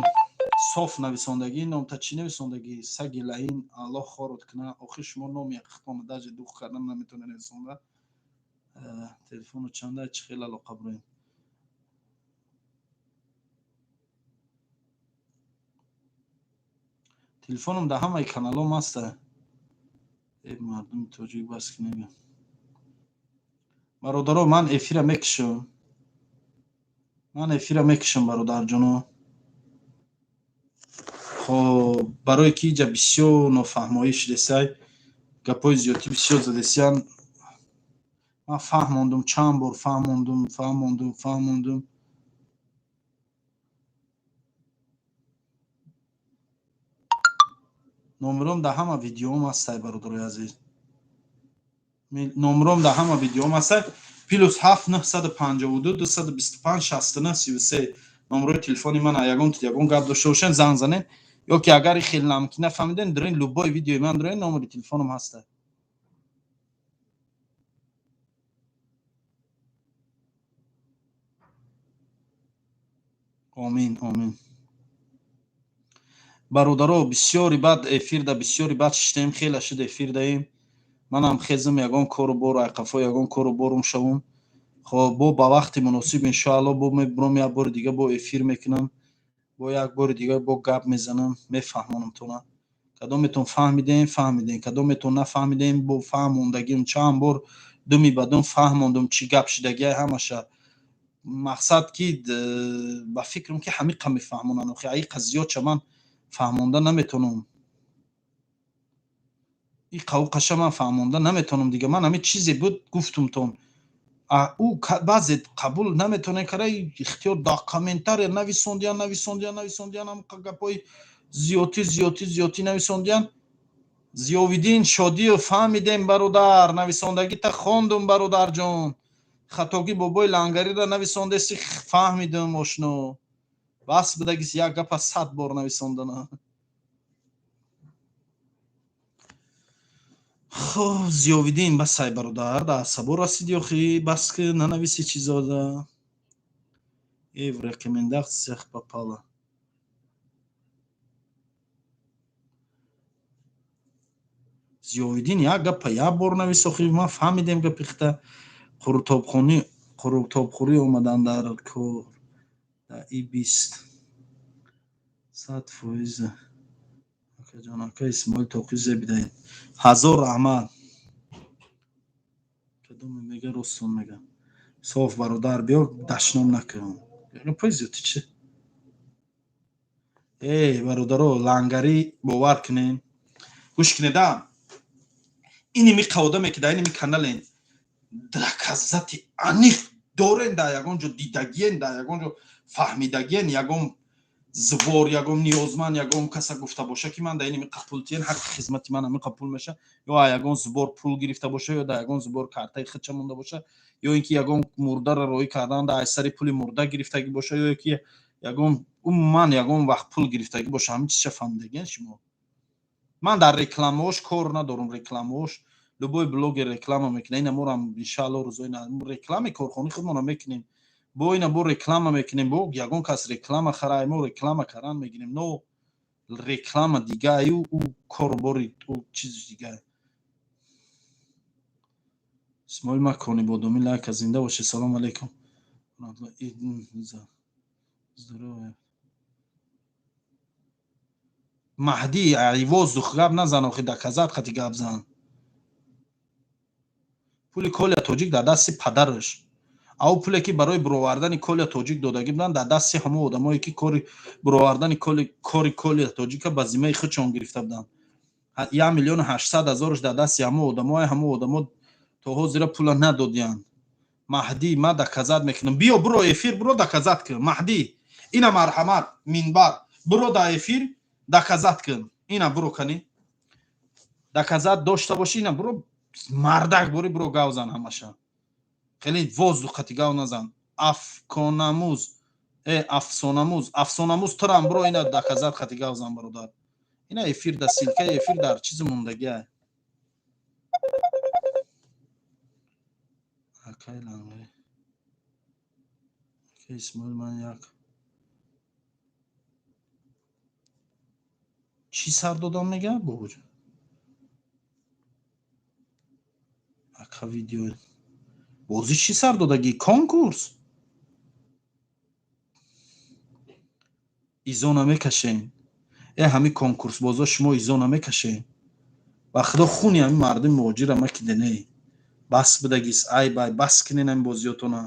Соф нависондагӣ, номта чӣ нависондагӣ? Саги лаин, Аллоҳ хорот куна. Охир шумо номи ҳақиқатона даже дух кардан наметавонед нависонда. Телефону чанда, чӣ хел алоқа бироем? Телефоном дар ҳамаи каналом ҳаста. Э, мардуми тоҷик, бас ки нега. Бародаро, ман эфира мекушам, ман эфира мекушам, бародарҷоно. Хоб, барое ки иҷа бисёр нофаҳмоӣ шудесай, гапҳои зиёдтӣ бисёр задесиян. Ман фаҳмондум, чанд бор фаҳмондум, фаҳмондум, фаҳмондум. Номером дар ҳама видеоом ҳастай, бародарои азиз, номером дар ҳама видеоом ҳастай: +7 952 225 69 33. Номерои телефони ман. Ягон ягон гап дошта бошен, занг занед, ё ки агар хел намки нафаҳмиден, дурен любой видеои ман дурен, номери телефоном ҳастай. Омин, омин. Бародаро, бисёри бад эфирда, бисёри бад шиштем, хеле шуд эфир даем. Манам хезм, ягон кору бор, айқафо ягон кору борум шавум. Хоб, бо ба вақти муносиб, иншоалло, бо мебурам, як бори дига бо эфир мекунам, бо як бори дига бо гап мезанам, мефаҳмонам тона. Кадометон фаҳмидем, фаҳмидем, кадометон нафаҳмидем, бо фаҳмондагим чанд бор думи ба дум фаҳмондум, чӣ гап шидагиай ҳамаша. Мақсад ки ба фикрам ки ҳамиқа мефаҳмонанд, охи аиқа зиёдша ман фаҳмонда наметавонам, иқауқаша ман фаҳмонда наметавонам дига. Ман ҳамин чизе буд, гуфтумтон. Ӯ баъзе қабул наметавонед кара, ихтиёр. Дар комментария нависондиян, нависондиян, нависондиян, ҳамқа гапҳои зиёдтӣ, зиёдтӣ, зиёдтӣ нависондиян. Зиёвиддин Шодиев, фаҳмидем, бародар, нависондагита хондум, бародарҷон. Хатогӣ бобои лангариро нависондаси, фаҳмидум, ошно. Бас будагис як гапа 100 бор нависондана. Хоб, Зиёвиддин, басай, бародар, дар асабо расиди охи, бас ки нанависи чизода. Э, в рекомендациях попала. Зиёвиддин, як гапа як бор навис, охи, ман фаҳмидем гапи хита. Қурутобхонӣ, қурутобхӯрӣ омадан дар кор дар и 20 100%. Акаҷон, ака Исмоил, тоқи зебидаед, ҳазор раҳмат. Кадоме мега, ростон мега. Соф, бародар, биё, дашном накун. Гапҳои зиёдтӣ чи? Э, бародаро, лангарӣ, бовар кунем, гӯш кунеда. Иними одаме ки дар иними канален, доказати аниқ дорен, дар ягон ҷо дидагиен, дар ягон ҷо фаҳмидагиен, ягон Зубор, ягон ниёзманд, ягон каса гуфта боша, ки ман дар ин ҳамиқа пул тиен, ҳаққи хизмати ман ҳамиқа пул меша, ё ягон зубор пул гирифта боша, ё дар ягон зубор картаи худша монда боша, ё ин ки ягон мурдаро роҳӣ кардан дар сари пули мурда гирифтагӣ боша, ё ки ягон умуман ягон вақт пул гирифтагӣ боша. Ҳамин чизша фаҳмидагиен шумо? Ман дар рекламаош кор надорум. Рекламаош любой блогер реклама мекунад. Ина морам, иншаалло, рӯзои реклами корхонаи худмонро мекунем, бо ина бо реклама мекунем, бо ягон кас реклама харай, мо реклама кардан мегирем. Но реклама дигаю, ӯ корубори ӯ чизи дигар. Исмоил Макони Бодомӣ, лайка, зинда бошед. Салому алейкум. Здоровья. Маҳдӣ, ай воздух гап назан, охи доказать қати гап зан. Пули Коля Тоҷик дар дасти падараш, ав пуле ки барои буровардани Коля Тоҷик додагӣ буданд, дар дасти ҳамон одамое ки кори буровардани кори Коля Тоҷика ба зиммаи худшон гирифта буданд. 1 800 000-ш дар дасти ҳамон одамое, ҳамон одамо то ҳозира пула надодиянд. Маҳдӣ, ман доказать мекунам. Биё, буро эфир, буро доказать кун. Маҳдӣ, ина марҳамат, минбар, буро дар эфир доказать кун. Ина буро, кани, доказать дошта бошӣ, ина буро, мардак бори, буро гав зан. Ҳамаша хеле воздух қати гав назан. Афконамуз, э Афсонамуз, Афсонамуз, турам буро, ина доказать қати гав зан, бародар. Ина эфир да ссылкаи эфир дар чизи мондагиа. Акай Лангари, акай Исмоил, ман як чӣ сар додам, мега бобоҷон. Ака, видео бозӣ чӣ сар додагӣ? Конкурс изо намекашен. Э, ҳами конкурсбозо, шумо изо намекашен. Ба худо, хуни ҳами мардуми муҳоҷира макиде. Бас бидагис, ай бай, бас кинен ҳами бозиётона.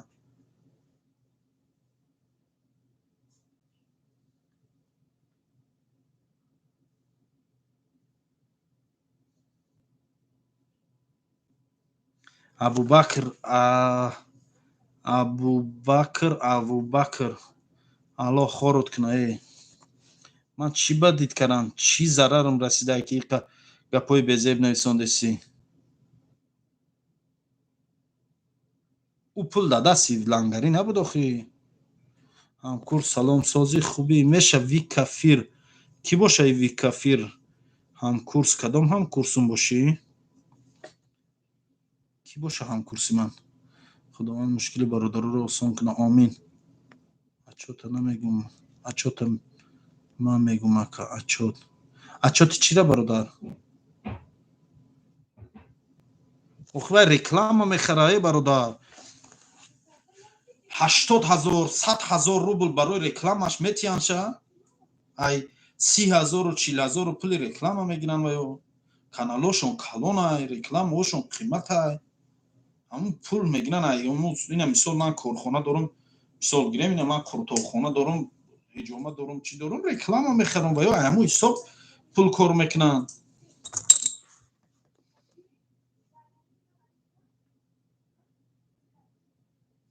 Абубакр, Абубакр, Абубакр, Аллоҳ хорот куна. Э, ман чӣ ба дид кардам, чӣ зарарам расида, ки иқа гапҳои безеб нависондесӣ? Ӯ пул дар дасти Лангарӣ набуд охи. Ҳамкурс, салом, созӣ, хубӣ? Меша Викафир кӣ боша? Викафир ҳамкурс, кадом ҳамкурсум бошӣ? Кӣ боша ҳамкурси ман? Худованд мушкили бародароро осон куна, омин. Отчёта намегум, отчёта ман мегум, ака. Отчёт, отчёти чира, бародар? Охи вай реклама мехара, э бародар. 80 000, 100 000 рубл барои рекламаш метиҳанд. Ай 30 000-у 40 000-у пули реклама мегиранд ва ё каналошон калонай, рекламаошон қиматай, ҳамун пул мегиранд. Ай ина мисол, ман корхона дорум, мисол гирем, ина ман қуртобхона дорум, ҳиҷома дорум, чӣ дорум, реклама мехарам ва ё ҳамун ҳисоб пул кор мекунанд.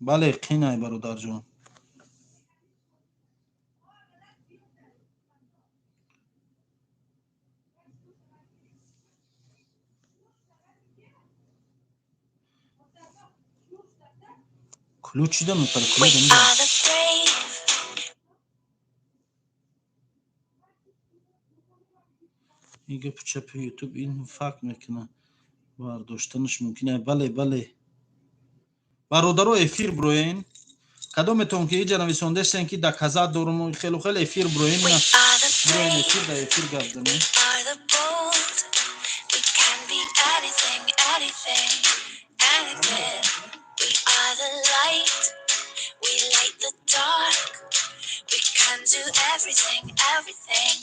Бале, қинай, бародарҷон. Кулӯ чида мепара? We are the brave. Ин гапи чапи Ютуб ин факт мекуна, бардоштанаш мумкин. Бале, бале, бародаро, эфир броен. Кадометон ки иҷа нависондестен, ки доказать дорум, хелу хеле, эфир броен. We are the Броен brave. эфир, дар эфир гап занем. We are the bold. We can be anything, anything, anything. We are the light. We light the dark. We can do everything, everything,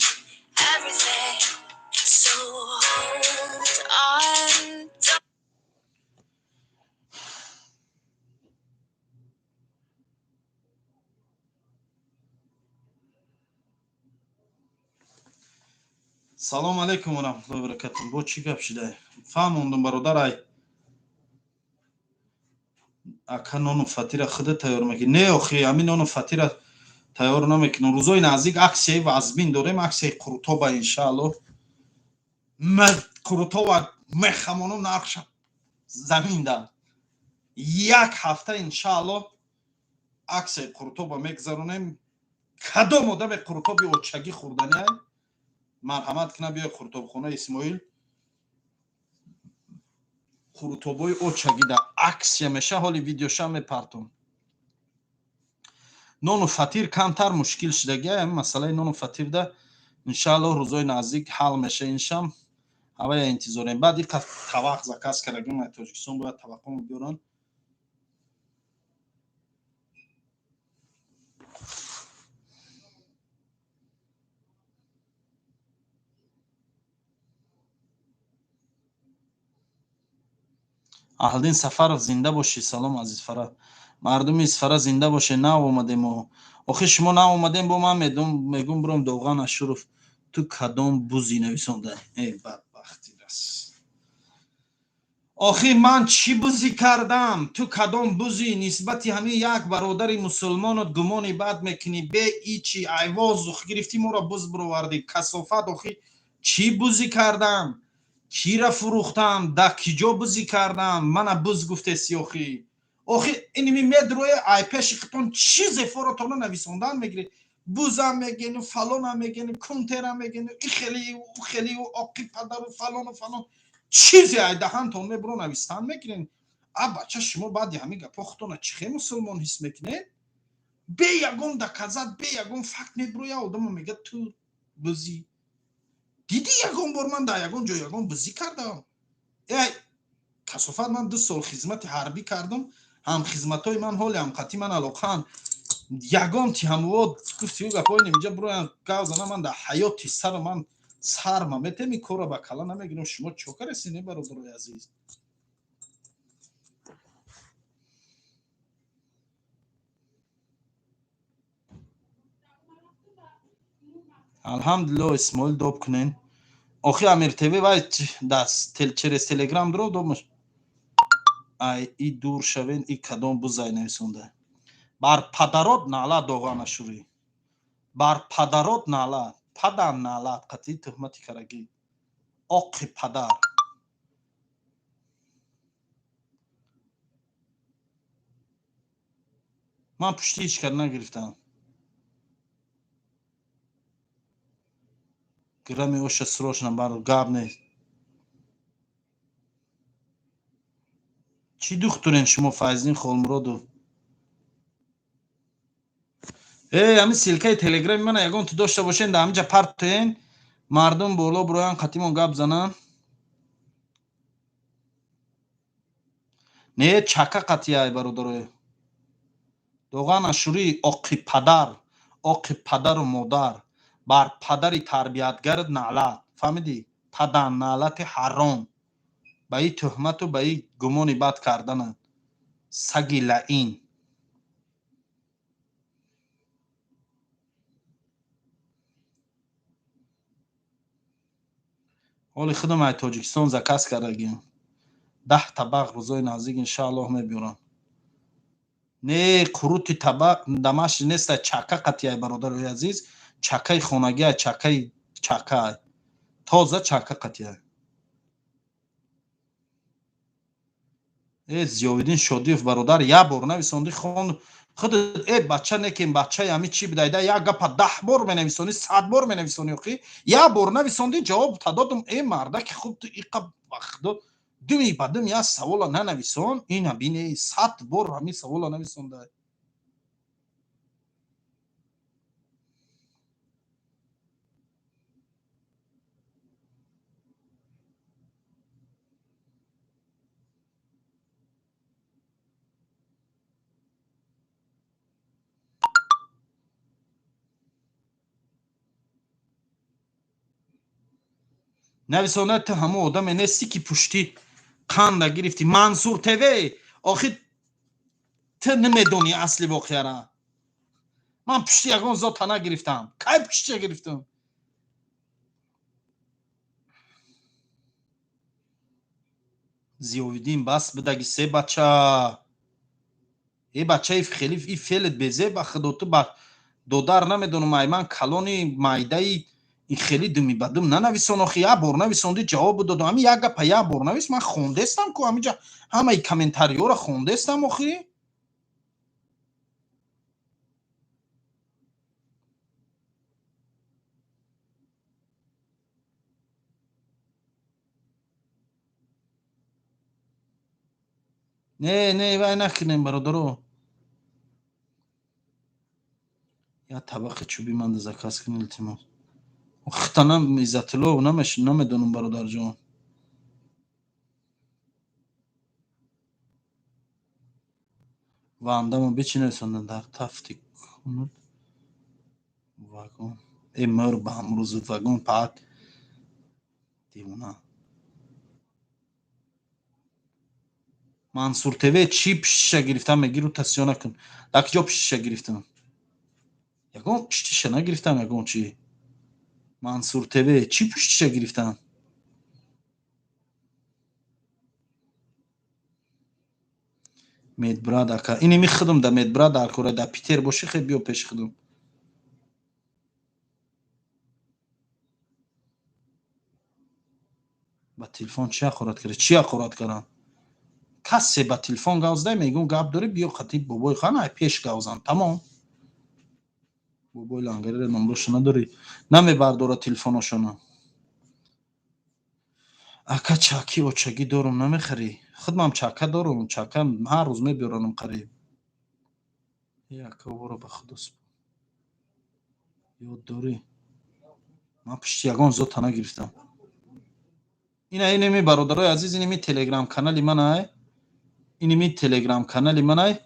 everything. So hold on. Don't Салому алайкум ва раҳматуллоҳи ва баракатуҳ. Бо чӣ гап шида? Фаҳмондум, бародар. Ай ака, нону фатира худа тайёр мекунӣ? Не, охи, ҳамин нону фатира Тайёр намекунам. Рӯзои наздик аксияи вазбин дорем, аксияи қурутоба иншаалло. Қурутоба мехамонам, нархша замин да. Як ҳафта иншаалло аксияи қурутоба мегузаронем. Кадом одаме қурутоби очагӣ хӯрданиай, марҳамат кина, биёй қурутобхонаи Исмоил. Қурутобои очагӣ да аксия меша, ҳоли видеоша мепартом. Нону фатир камтар мушкил шудагия, масъалаи нону фатирда иншаалло рӯзои наздик ҳал меша, иншам ҳавая интизорем. Баъд иқа тавақ заказ кардагим ай Тоҷикистон, бояд таваққо биёранд. Аҳлдин Сафаров, зинда бошӣ. Салом, азиз Фара. Мардуми Исфара, зинда боше. Нав омадем. Охи шумо нав омадем, бо ман мегум буром. Доған Ашуров, ту кадом бузи нависонда? Э, бадбахти рас. Охи ман чӣ бузӣ кардам? Ту кадом бузи нисбати ҳамин як бародари мусулмонот гумони бад мекунӣ? Бе ичи айвозух гирифтӣ, моро буз бировардӣ, касофат. Охи чӣ бузӣ кардам? Кира фурӯхтам? Да киҷо бузӣ кардам? Мана буз гуфтеси. Охи иними медроe ай пеши хитон чизе форотона нависондан мегиред, бузам мегену, фалонам мегену, кунтерам мегену, и хели у хели у оқи падару фалону фалон чизе ай даҳантон мебуро навистан мегирен. А бача, шумо баъди ҳамин гапҳо худтона чӣ хел мусулмон ҳис мекунед? Бе ягон доказать, бе ягон факт мебуроя, одамо мега ту бузӣ. Дидӣ ягон бор ман дар ягон ҷо ягон бузӣ кардам? Э, касофат, ман 2 сол хизмати ҳарбӣ кардам, ҳамхизматҳои ман ҳоли ҳамқати ман алоқаанд. Ягон тиҳамво гуфти гапҳои немиҷа буроян гав зана, ман дар ҳаёти сара ман сарма метем ин корро ба кала намегирам. Шумо чо кареси, не, бародарои азиз? Алҳамдулилло, Исмоил, доб кунен. Охи Амир ТВ вай через Телеграм дро добмаш. Ай и дур шавен, и кадом бузай нависонда? Бар падарот наълат, Доға Нашурӣ, бар падарот наълат, падар наълат, қатъи туҳмати карагӣ, оқи падар. Ман пушти ҳеҷ кар нагирифтам. Грами оша срочно бар гап нест. Чӣ духтурен шумо, Файздин Холмуродов? Э, ҳамин ссылкаи Телеграми мана ягон ту дошта бошен, дар ҳаминҷа партоен, мардум боло буроян, қатимон гап зананд. Не, чака қатияй, бародарое. Доған Ашурӣ, оқи падар, оқи падару модар, бар падари тарбиятгарат наълат, фаҳмидӣ? Падар наълати ҳаром ба и туҳмату ба и гумони бад карданат, саги лаин. Ҳоли худам ай Тоҷикистон заказ кардагиам 10 табақ, рӯзои наздик иншааллоҳ мебиёрам. Не, қурути табақ дамаш неста, чака қатияй, бародарои азиз, чакаи хонагиай, чакаи чакаай, тоза чака қатияй. Э, Зиёвиддин Шодиев, бародар, як бор нависонди, хон худ. Э, бача, некем бачаи ҳами чӣ бидайда, як гапа 10 бор менависонӣ, 100 бор менависонӣ. Охи як бор нависонди, ҷавоб та додум. Э, мардаки хуб, ту иқа вахдо думи ба думи як савола нанависон, ина бине, 100 бор ҳамин савола нависонда. Нависонда, ту ҳамон одаме нестӣ, ки пушти қанда гирифтӣ. Мансур ТВ, охи ту намедонӣ асли воқеара. Ман пушти ягон зота нагирифтам. Кай пуштия гирифтам? Зиёвиддин, бас бидаги, се бача. Э, бачаи хеле и фелет безе, ба худо, ту ба Додар, намедонам, ай ман калони майдаи ин хеле думи ба дум нанависон. Охи, як бор нависонди, ҷавоб додам. Ҳами як гапа як бор навис. Ман хондестам ку, ҳамиҷа ҳамаи комментариёро хондестам охи. Не, не, вай накунем, бародаро. Як табақи чӯби манда заказ кун, илтимос. Хитанам Иззатулло, намедонам, бародарҷон. Вандамо бичи нависонда дар тафти кунуд вагон. Э, мөр ба ҳамрӯзу вагон паат девона. Мансур ТВ, чӣ пуштиша гирифтам мегиру тасиё накун. Дар киҷо пуштиша гирифтам? Ягон пуштиша нагирифтам, ягон чӣ. Мансур ТВ, чӣ пуштиша гирифтам? Медбрат ака, иними худам да медбрат дар кора. Да Питер бошӣ, хе, биё пеши худам. Ба телефон чӣ ҳақорат кард? Чӣ ҳақорат кардам? Касе ба телефон гап зада мегӯм, гап дорӣ, биё қати бобои хан ай пеш гап зан, тамом. Бобои лангариро номроша надорӣ? Намебардора телефоношона. Ака, чаки очагӣ дорум, намехарӣ? Худмам чака дорум, чака ҳар рӯз мебиёранам қариб. Е, ака, боро ба худо ёд дорӣ, ман пушти ягон зота нагирифтам. Ина, инеми, бародарои азиз, инеми телеграм канали манай, инеми телеграм канали манай.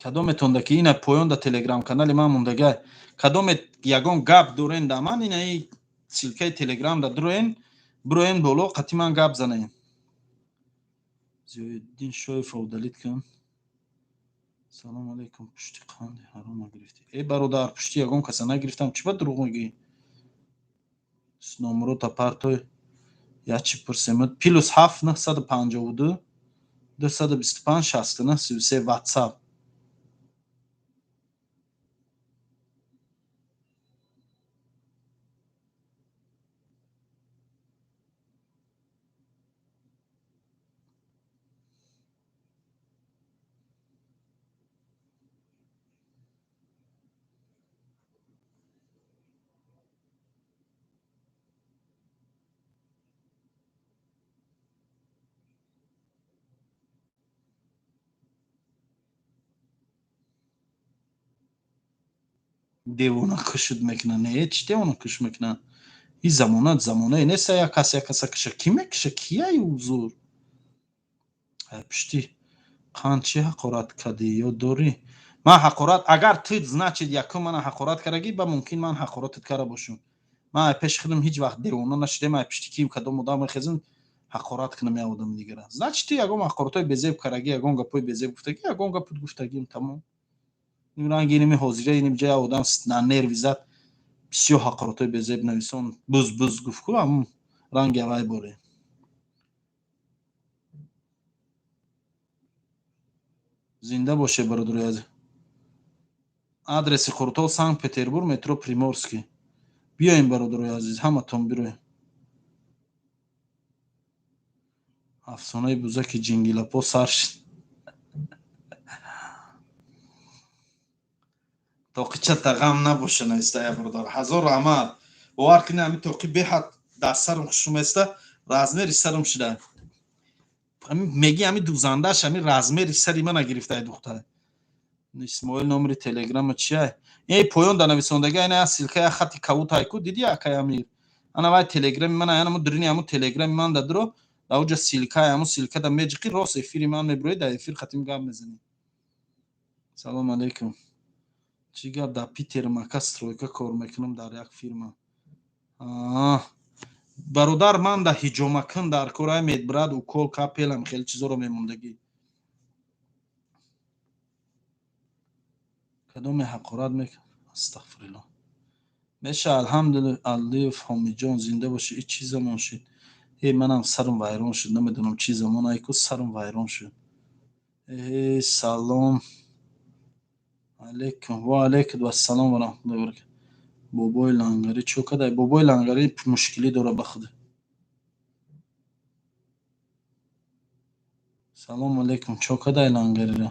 Кадометонда ки ина поён да телеграм канали ман мондагай, кадомет ягон гап дорен да ман, инаи ссылкаи телеграм да дуроен, бироен боло, қати ман гап занем. Зиёиддин Шоев, удалить кун. Салом алейкум, пушти қанди ҳарома гирифтӣ? Э, бародар, пушти ягон каса нагирифтам, чӣ ба дурӯғ мегӯӣ? Номрота партой, ячи пурсемуд. +7 952 225 69 33, ватсап. Девона кушуд мекунад? Не, чӣ девона куш мекунад? Ин замона замонае неста, як кас як каса киша. Кӣ мекиша? Кияй узур? Пушти қанд чӣ ҳақорат кардӣ, ёд дорӣ? Ман ҳақорат, агар ту, значит, якум мана ҳақорат кардагӣ, ба мумкин ман ҳақоратат карда бошам. Ман ай пеши худам ҳеҷ вақт девона нашудем, ай пишти ким кадом одам мехезам ҳақорат кунам як одами дигара. Значит, ту ягон ҳақоратҳои безеб кардагӣ, ягон гапҳои безеб гуфтагӣ, ягон гапот гуфтагим, тамом. Ранги иними ҳозира, иним ҷа одам на нерви зад, бисёр ҳақоратҳои безеб нависон, буз буз гуфт ку, ҳамун ранги авай боре. Зинда боше, бародарои азиз. Адреси Қуртол: Санкт Петербург, метро Приморский. Биёем, бародарои азиз, ҳаматон бироем. Афсонаи бузаки ҷингилапо сар шуд. Тоқичата ғам набоша, нависта я бародар, ҳазор раҳмат. Бовар кунед, ҳамин тоқи беҳад дар сарам хушуместа, размери сарам шуда. Меги ҳамин дузандааш ҳамин размери сари мана гирифтаи духтар. Исмоил, номери телеграма чия? Эй, поён да нависондага, ина ссылка, я хати кавутай ку, диди, акай Амир? Ана вай телеграми мана, анамо дрини ҳамун телеграми ман да дуро, да уҷа ссылка, ҳамун ссылка да меҷиқи, рост эфири ман мебирои, дар эфир хатим гап мезанем. Салом алейкум, чӣ гап? Дар Питер мака стройка кор мекунам, дар як фирма. Бародар, ман да ҳиҷомакун дар корай, медбрат, укол, капелам, хеле чизоро мемондагӣ. Кадоме ҳақорат мек, астағфирулло, меша. Алҳамдулилла, Алиев Ҳомиҷон, зинда бошӣ. И чӣ замон шуд? Э, манам сарам вайрон шуд, намедонам чӣ замон айку, сарам вайрон шуд. Э, салом. Алейкум, ва алейкум ассалом ва раҳматуллоҳи ва баракатуҳ. Бобои Лангарӣ чо кадай? Бобои Лангарӣ мушкилӣ дора ба худ. Салому алейкум, чо кадай Лангарира?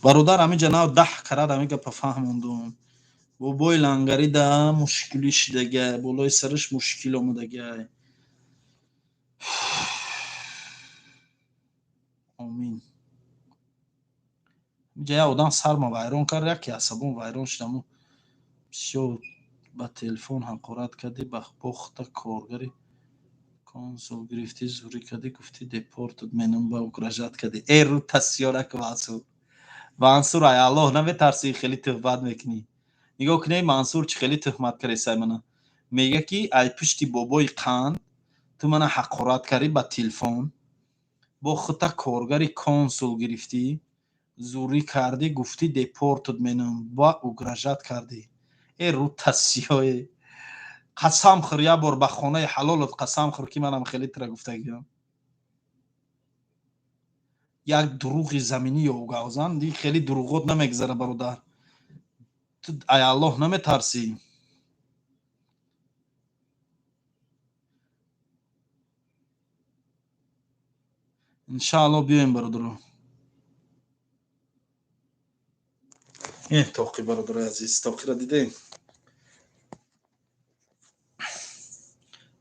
Бародар, ҳамиҷа нав 10 карат ҳами гапа фаҳмондум. Бобои Лангари да мушкилӣ шидагай, болои сараш мушкил омадагай. Омин. Ҳамиҷа як одам сарма вайрон кард, яке асабон вайрон шудаму бисёр ба телефон ҳақорат кардӣ, ба бохта коргари консул гирифтӣ, зурӣ кардӣ, гуфтӣ депортат менам, ба угрожать кардӣ. Э, рӯ тасёрак Мансур. Мансур, ай Аллоҳ наметарсӣ, хеле туҳмат мекунӣ. Нигоҳ кунед, Мансур чӣ хеле туҳмат кардесай мана. Мега ки ай пушти бобои қанд ту мана ҳақорат кардӣ ба телефон, бо худта коргари консул гирифтӣ, зурӣ кардӣ, гуфтӣ депортат менам, ба угрожать кардӣ. Э, рӯ тасиёе. Қасам хӯр, як бор ба хонаи ҳалолат қасам хӯр, ки манам хеле тура гуфтагиам. Як дурӯғи заминӣ ёгавзан, ди хеле дурӯғот намегзара, бародар. Ту ай Аллоҳ наметарсӣ. Иншааллоҳ биёем, бародаро. Э, тоқи, бародарои азиз, тоқиро дидем?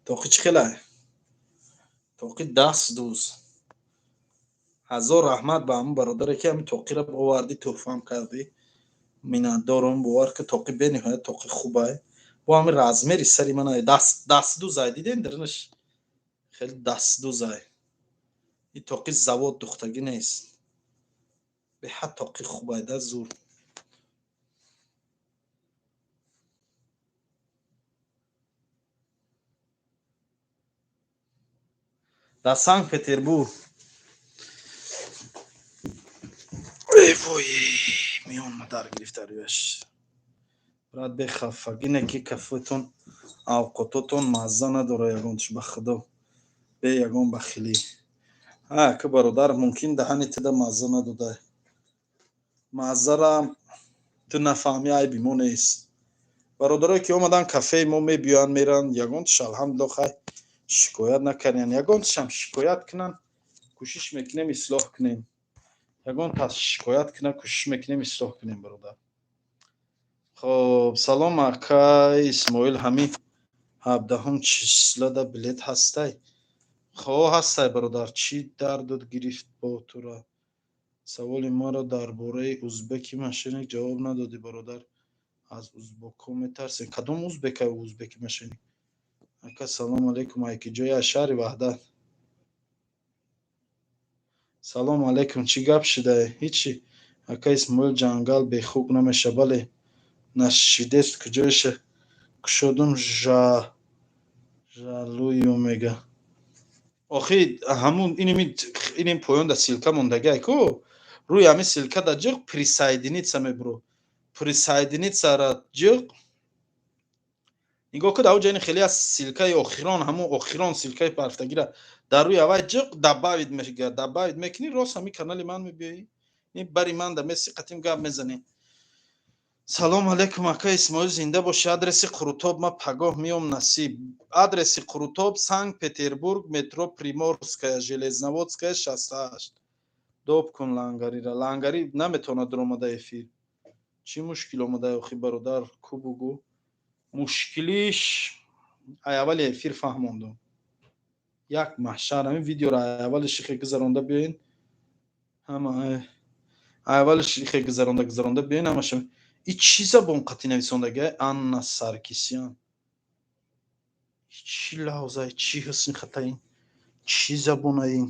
Тоқи чӣ хелай? Тоқи даст дӯз. Ҳазор раҳмат ба ҳамун бародаре ки ҳамин тоқиро овардӣ, тӯҳфам кардӣ. Миннатдорум, бовар ки тоқи бениҳоят тоқи хубай. Бо ҳамин размери сари ман даст дастдӯзай, дидем даринаш хеле дастдӯзай. Ин тоқи завод духтагӣ нест. Беҳад тоқи хубай да зур. Дар Санкт Петербург. Эй вой, миёнма дар гирифта рӯяш. Брат, бехафагӣ не ки кафетон авқототон мазза надора ягонташ, ба худо. Бе ягон бахилӣ. Ҳа, ки бародар, мумкин даҳани туда мазза надодай. Маззара ту нафаҳмӣ, айби мо нест. Бародарое ки омадан кафеи мо мебиёянд, меранд, ягонташ алҳамдулиллоҳ хай шикоят накарданд. Ягонташам шикоят кунанд, кӯшиш мекунем ислоҳ кунем. Ягон кас шикоят кунад, кӯшиш мекунем ислоҳ кунем, бародар. Хоб, салом акай Исмоил, ҳами 17 числада билет ҳастай? Хо, ҳастай, бародар. Чӣ дардот гирифт бо тура? Саволи маро дар бораи узбеки мошенник ҷавоб надодӣ, бародар. Аз узбокҳо метарсем. Кадом узбекай узбеки мошенник? Ака, салом алейкум, ай ки ҷои аз шаҳри Ваҳдат. Салом алейкум, чӣ гап шидай? Ҳичи. Ака Исмоил, ҷангал бехук намеша, бале. Нашидест куҷояша кушодум жалую мега. Охи ҳамун иними иним поён да ссылка мондагай ку. Рӯи ҳамин ссылка да ҷиқ присоединиться мебуро. Присоединиться-ра ҷиқ нигоҳ кун, авҷа ин хеле аз ссылкаи охирон, ҳамун охирон ссылкаи парфтагира дар рӯи аввай ҷиқ добавить мега, добавить мекунӣ, рост ҳамин канали ман мебиёӣ. Ин бари ман да меси қатим гап мезанӣ. Салом алейкум, ака Исмоил, зинда бошӣ. Адреси Қурутоб, ма пагоҳ миём, насиб. Адреси Қурутоб: Санкт Петербург, метро Приморская, Железноводская 68. Доб кун Лангарира. Лангари наметавонад дуромада эфир. Чӣ мушкил омада охи, бародар, ку бугӯ? Мушкилиш ай аввали эфир фаҳмондум. Як маҳшар ҳамин видеоро ай аввали шихе гузаронда биёин. Ҳама ай аввали шихе гузаронда биёин ҳамаша. И чӣ забон қатӣ нависондагай Анна Саркисян? Чӣ лавзай, чӣ ҳусни хата ин? Чӣ забона ин?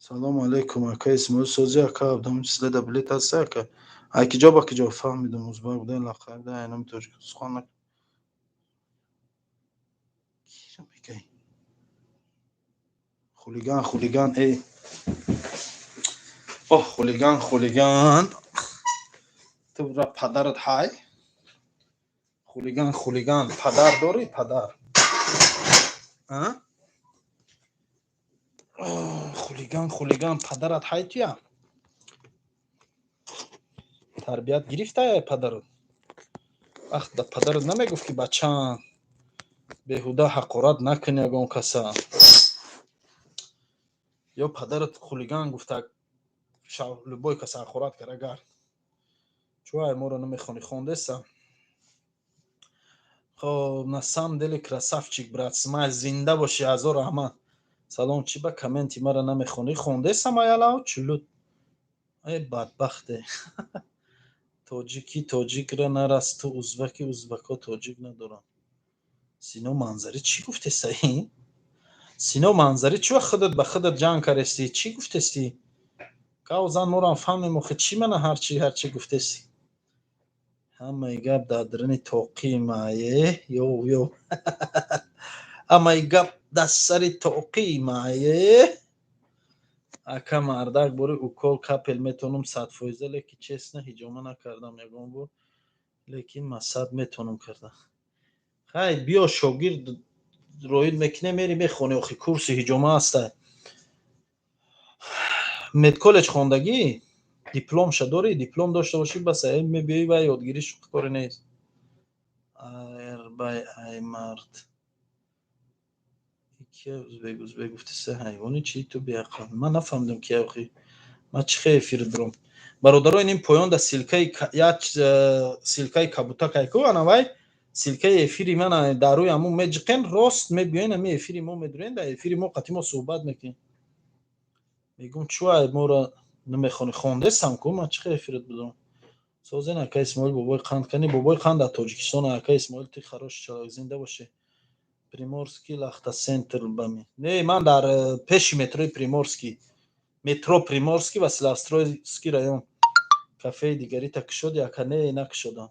Салому алейкум, ака Исмоил, сози ака, 17 числада билет ҳаст ака? Ай киҷо ба киҷо фаҳмидум, узбак буда, лақаб да, ай номи тоҷик сухан накун. Киро мегӯӣ? Хулиган, хулиган, эй. Оҳ, хулиган, хулиган. Ту ра падарат ҳай? Хулиган, хулиган, падар дорӣ, падар? А? Хулиган, хулиган, падарат ҳай туя? Тарбият гирифта падарат? Вақт да падарат намегуфт, ки бачаам, беҳуда ҳақорат накун ягон каса? Ё падарат хулиган гуфта, любой каса ҳақорат кара гард? Чӯ ай моро намехонӣ? Хондеса? Хоб, на самом деле красавчик, брат. Смайл, зинда бошӣ, ҳазор раҳмат. Салом, чӣ ба комменти мара намехонӣ? Хондесам, аялав чулут. Э, бадбахте, тоҷики тоҷикра нарас, ту узбаки, узбако тоҷик надоранд. Сино Манзарӣ, чӣ гуфтеса? Сино Манзарӣ, чӣ вақт худат ба худат ҷанг карестӣ? Чӣ гуфтестӣ? Гав зан, морам фаҳмем. Охи, чӣ мана ҳарчи гуфтестӣ? Ҳамаи гап дар даруни тоқи мае, ё ё ҳамаи гап дар сари тоқи мае. Ака, мардак, бори укол капель метавонам 100%, лекин честно ҳиҷома накардам ягон бор, лекин масад метавонам карда. Хай, биё, шогирд роид мекунем, мери мехонӣ. Охи, курси ҳиҷома ҳаста. Медколлеҷ хондагӣ, дипломша дорӣ? Диплом дошта бошӣ, бас, мебиёӣ ва ёдгириш коре нест. Арбай, ай мард, кия узбек узбек гуфтеса? Ҳайвони чи ту, беақл? Ман нафаҳмидам, ки охи ман чӣ хел эфир дорам. Бародаро, ин поён да ссылкаи, як ссылкаи кабутак айку, анавай ссылкаи эфири ман. Дар рӯи ҳамун меҷиқен, рост мебиёен, ҳами эфири мо медурен, дар эфири мо қатъи мо суҳбат мекунем. Мегум, чӯ ай моро намехонӣ? Хондесам ку, ман чӣ хел эфират будам? Созен, ака Исмоил, бобои қанд кани? Бобои қанд дар Тоҷикистон. Ака Исмоил, ты хороший человек, зинда бошӣ. Приморский Лахта центр бами? Не, ман дар пеши метрои Приморский, метро Приморский, Василеостровский район. Кафеи дигарита кушоди, ака? Не, накушодам.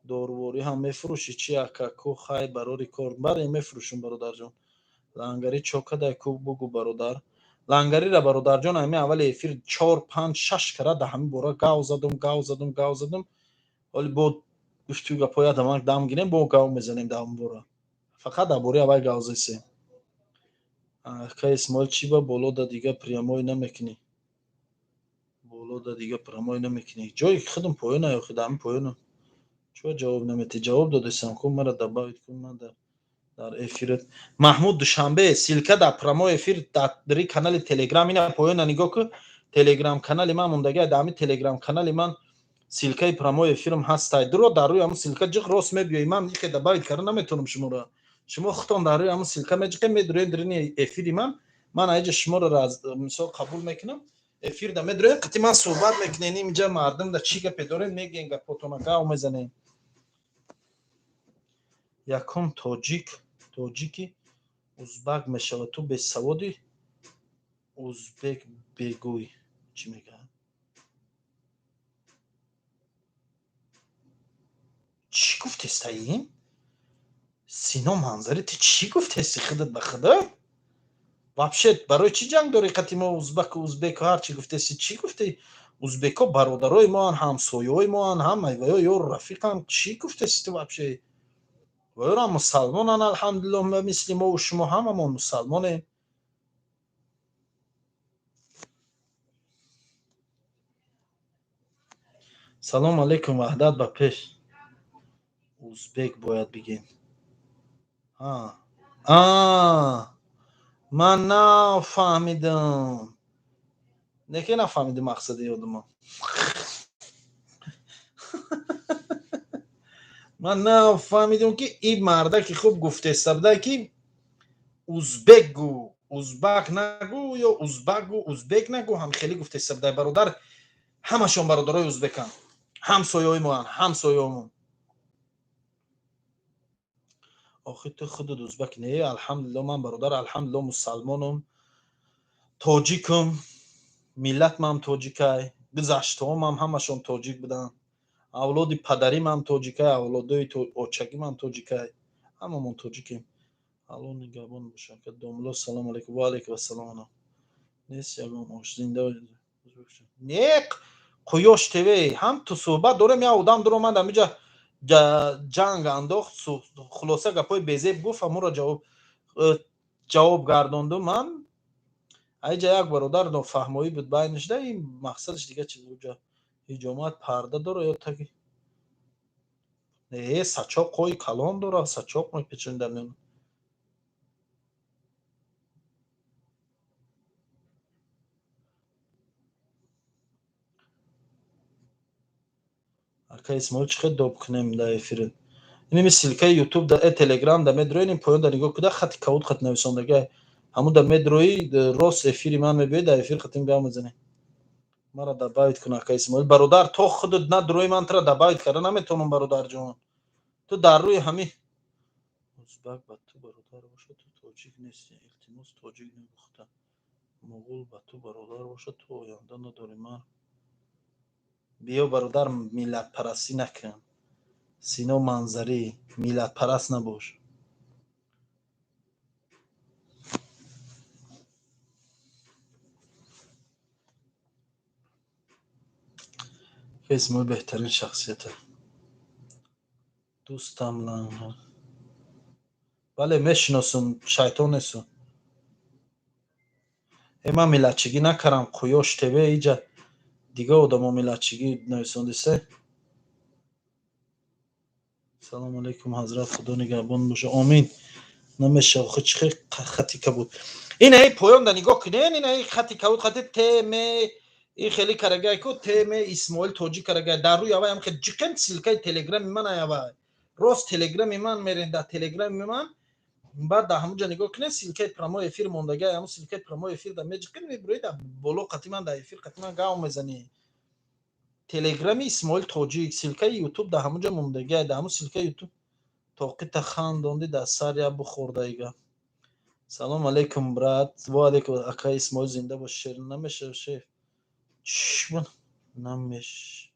Доруворӣ ҳам мефурӯшӣ чи, ака? Ку хай, барори кор. Бале, мефурӯшам, бародарҷон. Лангари чо кадай ку, бугу, бародар. Лангарира, бародарҷон, ҳами аввали эфир чор, панҷ, шаш кара да ҳамин бора гав задум, гав задум, гав задум. Ҳоли бо гуфту гапҳои адамак дам гирем, бо гав мезанем дар ҳамин бора. Фақат дар бораи аввал гав зесем. Ака Исмоил, чӣ ба боло да дига прямой намекунӣ? Боло да дига прямой намекунӣ? Ҷои худам поёна, охи дар ҳамин поёнам. Чӯ ҷавоб наметӣ? Ҷавоб додесам ку, мара добавить кун ман дар эфират. Маҳмуд Душанбе, ссылка дар прямой эфир дар канали Телеграм, ина поёна нигоҳ кун, Телеграм канали ман мондагиа. Дар ҳамин Телеграм канали ман ссылкаи прямой эфирам ҳастай. Дуро дар рӯи ҳамун ссылка ҷиқ, рост мебиёӣ. Ман ихе добавить карда наметавонам шуморо. Шумо худтон дар рӯи ҳамун ссылка меҷиқем, медуроед дарини эфири ман. Ман аиҷа шуморо мисол қабул мекунам, эфирда медуроед, қати ман суҳбат мекунем. Инҷа мардум да чӣ гапе дорем, мегӯем, гапотона гав мезанем. Якум тоҷик тоҷики узбак мешавад. Ту бесаводи, узбек бегӯй. Чӣ мегӯяд? Чӣ гуфтестаи, Сино Манзари? Ту чӣ гуфтести худат ба худат вообще? Барои чӣ ҷанг дорӣ қати мо, узбаку узбеку ҳарчи гуфтести? Чӣ гуфти? Узбекҳо бародарои моан, ҳамсояҳои моан, ҳамаи ваё ёру рафиқам. Чӣ гуфтести ту вообще? Ваёрам мусалмонан, алҳамдулиллоҳ, мисли мову шумо ҳамамон мусалмонем. Салом алейкум, Ваҳдат, ба пеш. Узбек бояд бигем. А, ман нафаҳмидам, неке нафаҳмидим мақсади ёдума. Ман нафаҳмидам, ки ин мардаки хуб гуфтеста буда, ки узбек гӯ, узбак нагӯ, ё узбак гӯ, узбек нагӯ, ҳам хеле гуфтеста буда. Бародар, ҳамашон бародарои узбеканд, ҳамсояҳои моанд, ҳамсояҳомон. Охи, ту худат узбак не? Алҳамдулилло, ман, бародар, алҳамдулилло, мусалмонам, тоҷикам, миллатмам тоҷикай, гузаштаҳомам ҳамашон тоҷик буданд, авлоди падаримам тоҷикай, авлодои очагимам тоҷикай, ҳамамон тоҷикем. Алло нигаҳбон бошад. Домулло, салому алейкум. Ва алейкум ассалом. Нест ягон ош, зинда не. Қуёш ТВ, ҳам ту суҳбат дорем. Як одам дуромад, ҳамиҷа ҷанг андохт, хулоса гапҳои безеб гуфт, ҳамуро ҷавоб гардондум ман. Аиҷа як бародар нофаҳмоӣ буд байнашда, ин мақсадаш дига чиз буд. Ҳиҷомат парда дора ё таги? Не, сачоқ қои калон дора, сачоқ мепечонӣ дар миёна. Ака Исмоил, чӣ хел доб кунем дар эфир? Иними ссылкаи ютуб да телеграм да медрои, ин поён да нигоҳ куда, хати кавуд хат нависондага, ҳамун да медрои, рост эфири ман мебиёи, дар эфир хатим гап мезанем. Мара добавить кун, ака Исмоил. Бародар, то худат надрои, ман тура добавить карда наметавонам, бародарҷон. Ту дар рӯи ҳами узбак ба ту бародар бошад, ту тоҷик нестӣ, илтимос, тоҷик нагухта. Муғул ба ту бародар бошад, ту оянда надорӣ. Ман биё, бародар, миллатпарастӣ накун. Сино Манзарӣ, миллатпараст набош. Исмоил беҳтарин шахсията. Дӯстам лангар. Бале, мешиносум, шайтон несту. Э, ман миллатчигӣ накардам, Қуёш ТВ, иҷа дига одамо миллатчигӣ нависондисе. Салому алайкум, ҳазрат, худо нигаҳбон боша. Омин. Намеша, охи чӣ хел хати кабуд. Ин эй поён да нигоҳ кунен, ин эй хати кабуд, хати ТМ ин хеле карагай ку, ТМ Исмоил Тоҷик карагай. Дар рӯи авай ҳам хел ҷиқен, ссылкаи телеграми ман ай авай. Рост телеграми ман мерен, дар телеграми ман баъд дар ҳамунҷа нигоҳ кунед, ссылкаи прямой эфир мондагай, ҳамун ссылкаи прямой эфир да меҷиқен, мебироед дар боло, қати ман дар эфир қати ман гав мезанӣ. Телеграми Исмоил Тоҷик, ссылкаи ютуб дар ҳамунҷа мондагай, дар ҳамун ссылкаи ютуб тоқита хандонди, дар сар як бухордаига. Салом алейкум, брат. Ва алейкум, ака Исмоил, зинда бош. Шер намеша, шеф. Чӣ намеш?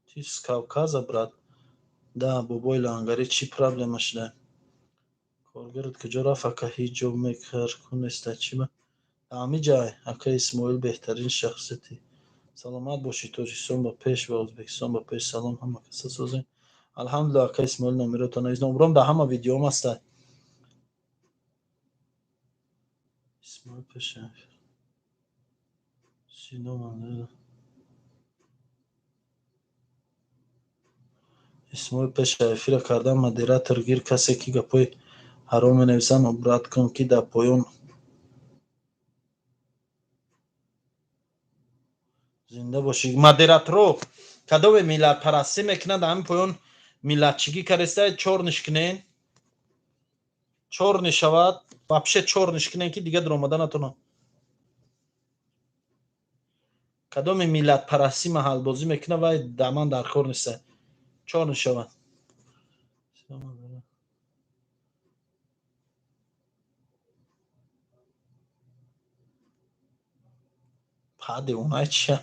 Ты с Кавказа, брат? Да, бобои лангарӣ, чӣ проблема шуда? Коргарат куҷо рафт, ака? Ҳеҷ ҷо мекаркун неста, чӣ ба? Ҳами ҷай, ака Исмоил беҳтарин шахсияти. Саломат бошӣ, Тоҷикистон ба пеш ва Ӯзбекистон ба пеш. Салом, ҳама каса созем. Алҳамдулилла, ака Исмоил, номеротон навис. Номром дар ҳама видеом аста. Исмоил пеша. Сино Манзара. Исмоил, пеша эфира кардан модератор гир, касе ки гапҳои ҳаром менависанд, убрать кун, ки дар поён. Зинда бошӣ. Модераторо, кадоме миллатпарастӣ мекунад, ҳамин поён миллатчигӣ кареста, чёрныйш кунен. Чёрный шавад, вообще чёрныйш кунен, ки дига дуромада натонад. Кадоме миллатпарастӣ, маҳалбозӣ мекунад, вай дар ман дар кор неста. Чёрный шавад. Па, девонаи чи?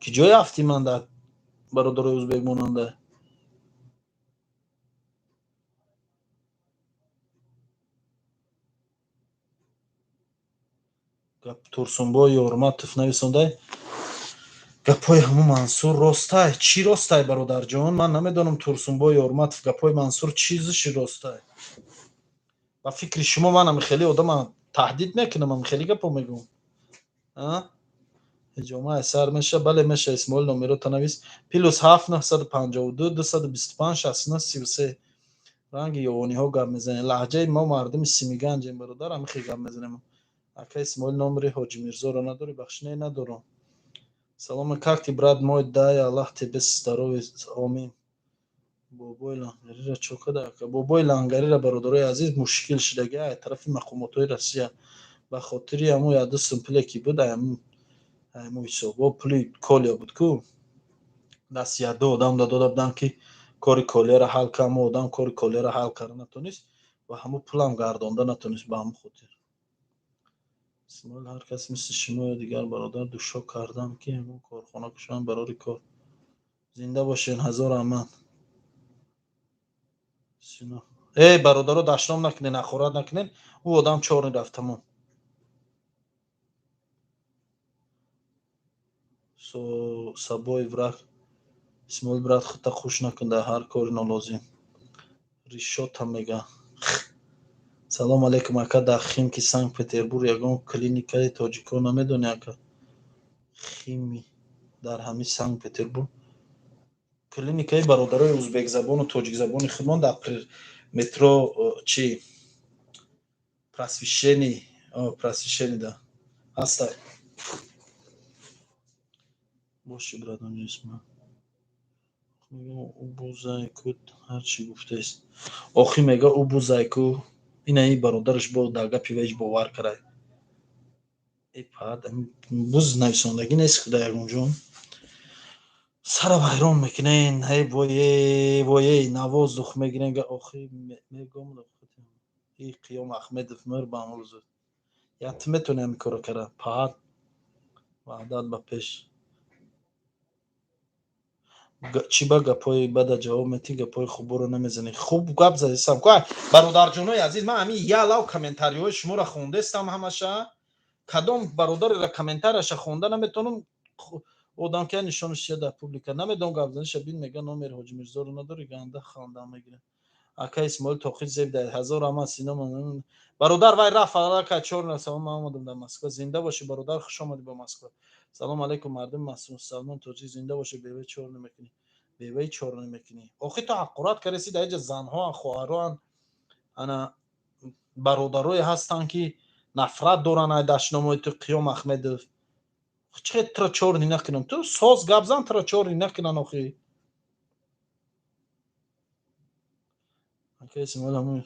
Ки ҷой афтӣ ман дар бародарои узбек монанда? Гап Турсунбой Ёрматов нависондай. Гапҳои ҳамун Мансур ростай. Чӣ ростай, бародарҷон? Ман намедонам, Турсунбой Ёрматов, гапҳои Мансур чизиши ростай? Ба фикри шумо ман ами хеле одама таҳдид мекунам, ами хеле гапҳо мегӯм? А? Ҳиҷома сар меша? Бале, меша. Исмоил, номерота навис: +7 952 225 69 33. Ранги ёвониҳо гап мезанем. Лаҳҷаи мо мардуми Симиганҷем, бародар, ами хел гап мезанем. Ака Исмоил, номери Ҳоҷи Мирзоро надорӣ? Бахш, не, надорам. Салом, как ты, брат мой? Дай Аллах тебе здоровья. Омин. Бобои лангарира чо када, ака? Бобои лангарира, бародарои азиз, мушкил шидаги ай тарафи мақомотҳои Россия ба хотири ҳамун яду сум пуле ки буд, ҳамун ҳисобо пули Колия буд ку, дасти яду одам да дода буданд, ки кори Колияро ҳал кар. Ҳамун одам кори Колияро ҳал карда натонист ва ҳамун пулам гардонда натонист. Ба ҳамун хотир, Исмоил, ҳар кас мисли шумо ё дигар бародар душо кардам, ки ягон корхона кушоям барори кор. Зинда бошен, ҳазор раҳмат. Сино. Эй, бародаро, дашном накунен, ҳақорат накунен. Ӯ одам чёрный рафт, тамом. Собой враг. Исмоил, брат, худта хуш накун дар ҳар кори нолозим. Ришота мега. Салом алейкум, ака, дар Химки, Санкт Петербург, ягон клиникаи тоҷикон намедонӣ, ака? Хими Дар ҳамин Санкт Петербург клиникаи бародарои узбекзабону тоҷикзабони худмон дар метро чи Просвещение, Просвещение да ҳастай. Боши, братан Исма. Ӯ бузайку ҳарчи гуфтест. Охи мега, ӯ бузайку инаи бародараш бо дар гапи веҷ бовар карай. Э пад, буз нависондагӣ нест худа ягон ҷо. Сара вайрон мекунен, эй вое, вое, на воздух мегирен. Охи мегом, и Қиём Ахмедов мир ба амрӯз. Я ту метавонӣ ҳамин корро кара. Пад, Ваҳдат ба пеш. Чӣ ба гапҳои бада ҷавоб метӣ, гапҳои хуборо намезанӣ? Хуб гап задистам. Бародарҷонои азиз, ман ҳамин ялав комментариҳои шуморо хондестам ҳамаша. Кадом бародареро комментарияша хонда наметавонам. Одам ки нишонаш чия дар публика намедонам, гап заниша бин, мега номери Ҳоҷи Мирзоро надорӣ, ганда ханда мегирам. Ака Исмоил Тоқи зеб дар ҳазор ама сино бародар вай рафт алака чор. Салом, ман омадам дар Москва. Зинда бошӣ, бародар, хуш омадӣ ба Москва. Салом алейкум, мардуми мусалмон тоҷик, зинда бошӣ. Беваи чор намекунӣ, беваи чор намекунӣ. Охи ту ҳақорат кардаси, дар инҷа занҳоан, хоҳароан, ана бародарое ҳастанд, ки нафрат доранд ай дашномои ту. Қиём Ахмедов, чӣ туро чорни накунам? Ту соз гап зан, туро чорни накунан. Охи ака Исмоил, ҳамун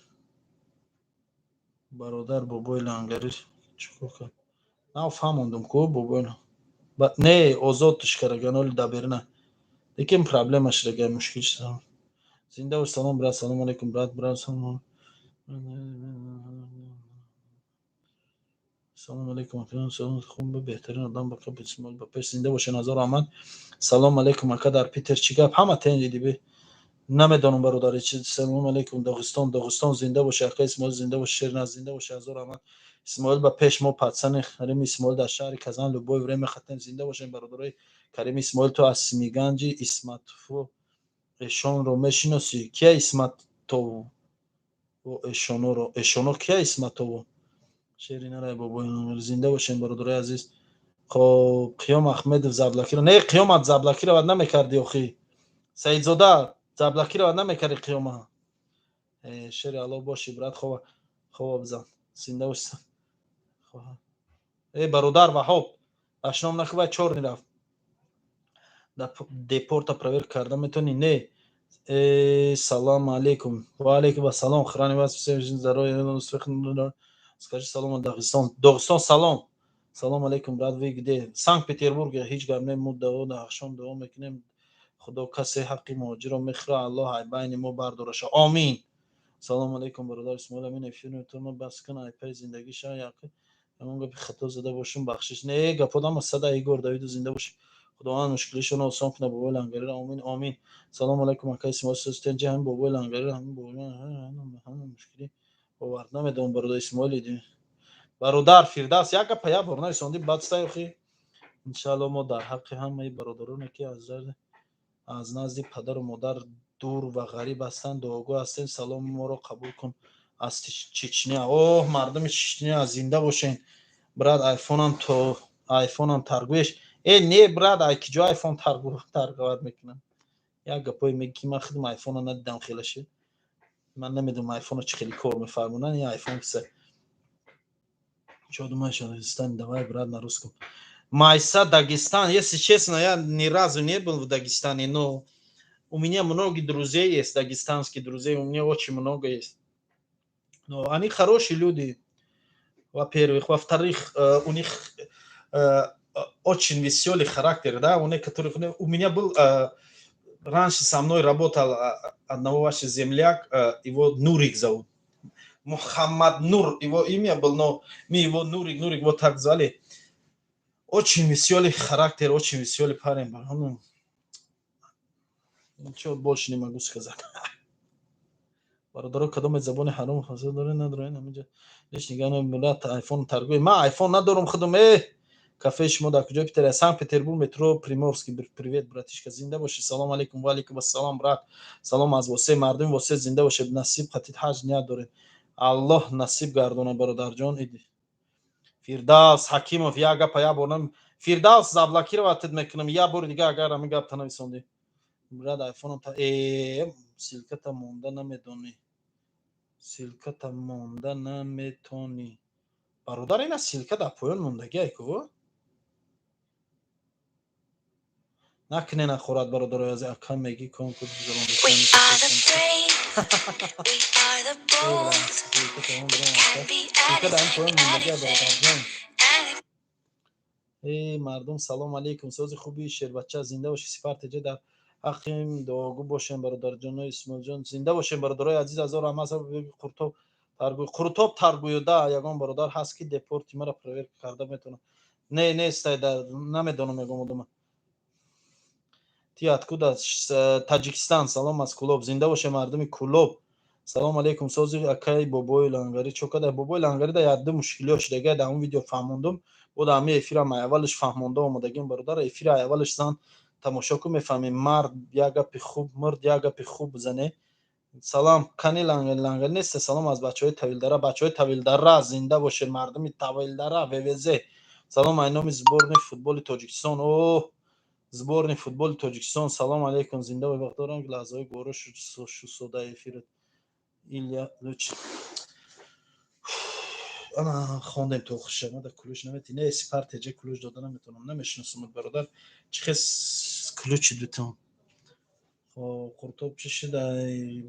бародар бобои лангарӣ чӣ кор кард? На фаҳмондум ку бобои не озодш кардаганоли даберна, лекин проблема шудага, мушкил шуда. Зинда бош. Салом, брат. Салом алейкум, брат. Брат, салом. Салом алейкум, салом. Хуб, беҳтарин одам ба каб Исмоил ба пеш. Зинда боше, Назар Аҳмад. Салом алейкум, ака, дар Питер чӣ гап? Ҳама тен диди, намедонам, бародари чи. Салом алейкум, Доғистон, Доғистон зинда боше, ака Исмоил зинда боше, Шерназ зинда боше, Ҳазор Аҳмад. Исмоил ба пеш, мо пацани Карими Исмоил дар шаҳри Казан любое время хатем. Зинда бошем, бародарои Карими Исмоил. Ту аз Симиганҷи Исматову эшонро мешиносӣ? Кия Исматову эшоноро? Эшоно кия Исматову? Шери нарай бобои. Зинда бошем, бародарои азиз. Хоб, Қиём Ахмедов заблокира не, Қиёмат заблокировать намекарди. Охи Саидзода заблокировать намекарди Қиёма. Шери Алло боши, брат, хова хова бизан. Зинда бош. Э бародар Ваҳоб, ашном накува, чор рафт. Депорта проверка карда метавонӣ? Не. Э, салом алейкум. Ва алейкум ассалом. Храни вас всем здоровья. Скажи салом Дагестан. Дагестан салом. Салом алейкум, брат, вы где? Санкт-Петербург. Ҳеҷ гап не, мо дуо ахшом дуо мекунем. Худо касе ҳаққи муҳоҷиро мехӯра, Аллоҳ ай байни мо бардораша. Омин. Салом алейкум, бародар Исмоил, амин эфир туно бас кун, ай пай зиндагӣ ша, яқи. Ҳамон гапи хато зада бошум, бахшиш. Не, гапо дама сада Игор Давиду, зинда боши. Худованд мушкилишонро осон кунад, бобои лангариро. Омин, омин. Салом алейкум, ака Исмоил, сустенҷи ҳамин бобои лангариро, ҳамин бобои ҳамин мушкилӣ овард. Намедонам, бародар Исмоил. Бародар Фирдавс, як гапа як бор нависонди, баъд стай охи. Иншаалло мо дар ҳаққи ҳамаи бародароне, ки аз назди падару модар дур ва ғариб ҳастанд, дуогӯ ҳастем. Саломи моро қабул кун аз Чечня. Оҳ, мардуми Чечня, зинда бошен. Брат, айфонам то айфонам торгуешь? Э не, брат, ай киҷо айфон торговать мекунам? Як гапое меги, ки ман худам айфона надидам, хелаши. Ман намедонам айфона чӣ хели кор мефармонанд, ин айфон киса. Чё думаешь о Дагестане? Давай, брат, на русском. Майса, Дагестан. Если честно, я ни разу не был в Дагестане, но у меня многие друзей есть, дагестанские друзей, у меня очень много есть. Но они хорошие люди, во-первых. Во-вторых, у них очень веселый характер, да, у некоторых. У меня был, раньше со мной работал одного ваш земляк, его Нурик зовут. Мухаммад Нур, его имя был, но мы его Нурик, Нурик вот так звали. Очень веселый характер, очень веселый парень был. Ну, ничего больше не могу сказать. Бародаро, кадоме забони ҳаром хасо доред, надоред, ҳаминҷа лишний гано. Мулат, айфон торгуй? Ман айфон надорам худам. Э, кафеи шумо дар куҷои Питер? Санкт Петербург, метро Приморский. Привет, братишка, зинда бошӣ. Салом алейкум. Ва алейкум ассалом, брат. Салом аз Восе, мардуми Восе, зинда бошед. Насиб қатид ҳаҷ ният доред? Аллоҳ насиб гардона, бародарҷон. Фирдавс Ҳакимов, як гапа як бор. Фирдавс, заблокировать мекунам як бори дига, агар ҳамин гапта нависондӣ. Брат, айфоном та ссылка та монда намедонӣ, ссылка та монда наметонӣ, бародар. Ина ссылка дар поён мондагӣ айку. Накне, нахорад, бародарои азиз. Ака, меги конкурс. We are the brave, we are the bold. We can be anything, anything, anything. Эй мардум, салом алейкум! Сози, хуби, шербача, зинда боши. Сифар теҷа, дар ҳаққим дуогӯ бошем, бародарҷоно. Исмоилҷон, зинда бошем, бародарои азиз. Азор раҳмат. Қуртоб таргӯй, Қуртоб таргӯёда. Ягон бародар ҳаст, ки депорти мара проверка карда метавонад? Не, нестай, намедонам ягон одама. Ты откуда? Таджикистан. Салом аз Кулоб, зинда боше, мардуми Кулоб. Салом алейкум, сози, акай. Бобои Лангарӣ чо када? Бобои Лангарӣ да якду мушкилиҳо шудага, дар он видео фаҳмондум. Бо дар ҳамин эфирам аввалаш фаҳмонда омодагим, бародар. Эфири аввалаш зан тамошо кун, мефаҳмӣ. Мард як гапи хуб, мурд як гапи хуб бизане. Салом, кани Лангари? Лангари нест. Салом аз бачаҳои Тавилдара. Бачаҳои Тавилдара, зинда бошед, мардуми Тавилдара. ВВЗ, салом ай номи сборный футболи Тоҷикистон. О, сборный футболи Тоҷикистон, салом алейкум, зинда бой. Вақт дорам, лаҳзаҳои гуворо шусода эфират. Илья Луч, ана хондем то хушамада. Ключ намети? Не, Сипар теҷа, ключ дода наметавонам, намешиносамад, бародар. Чӣ хел ключи дутон? Хоб, Қуртоб чӣ шуда?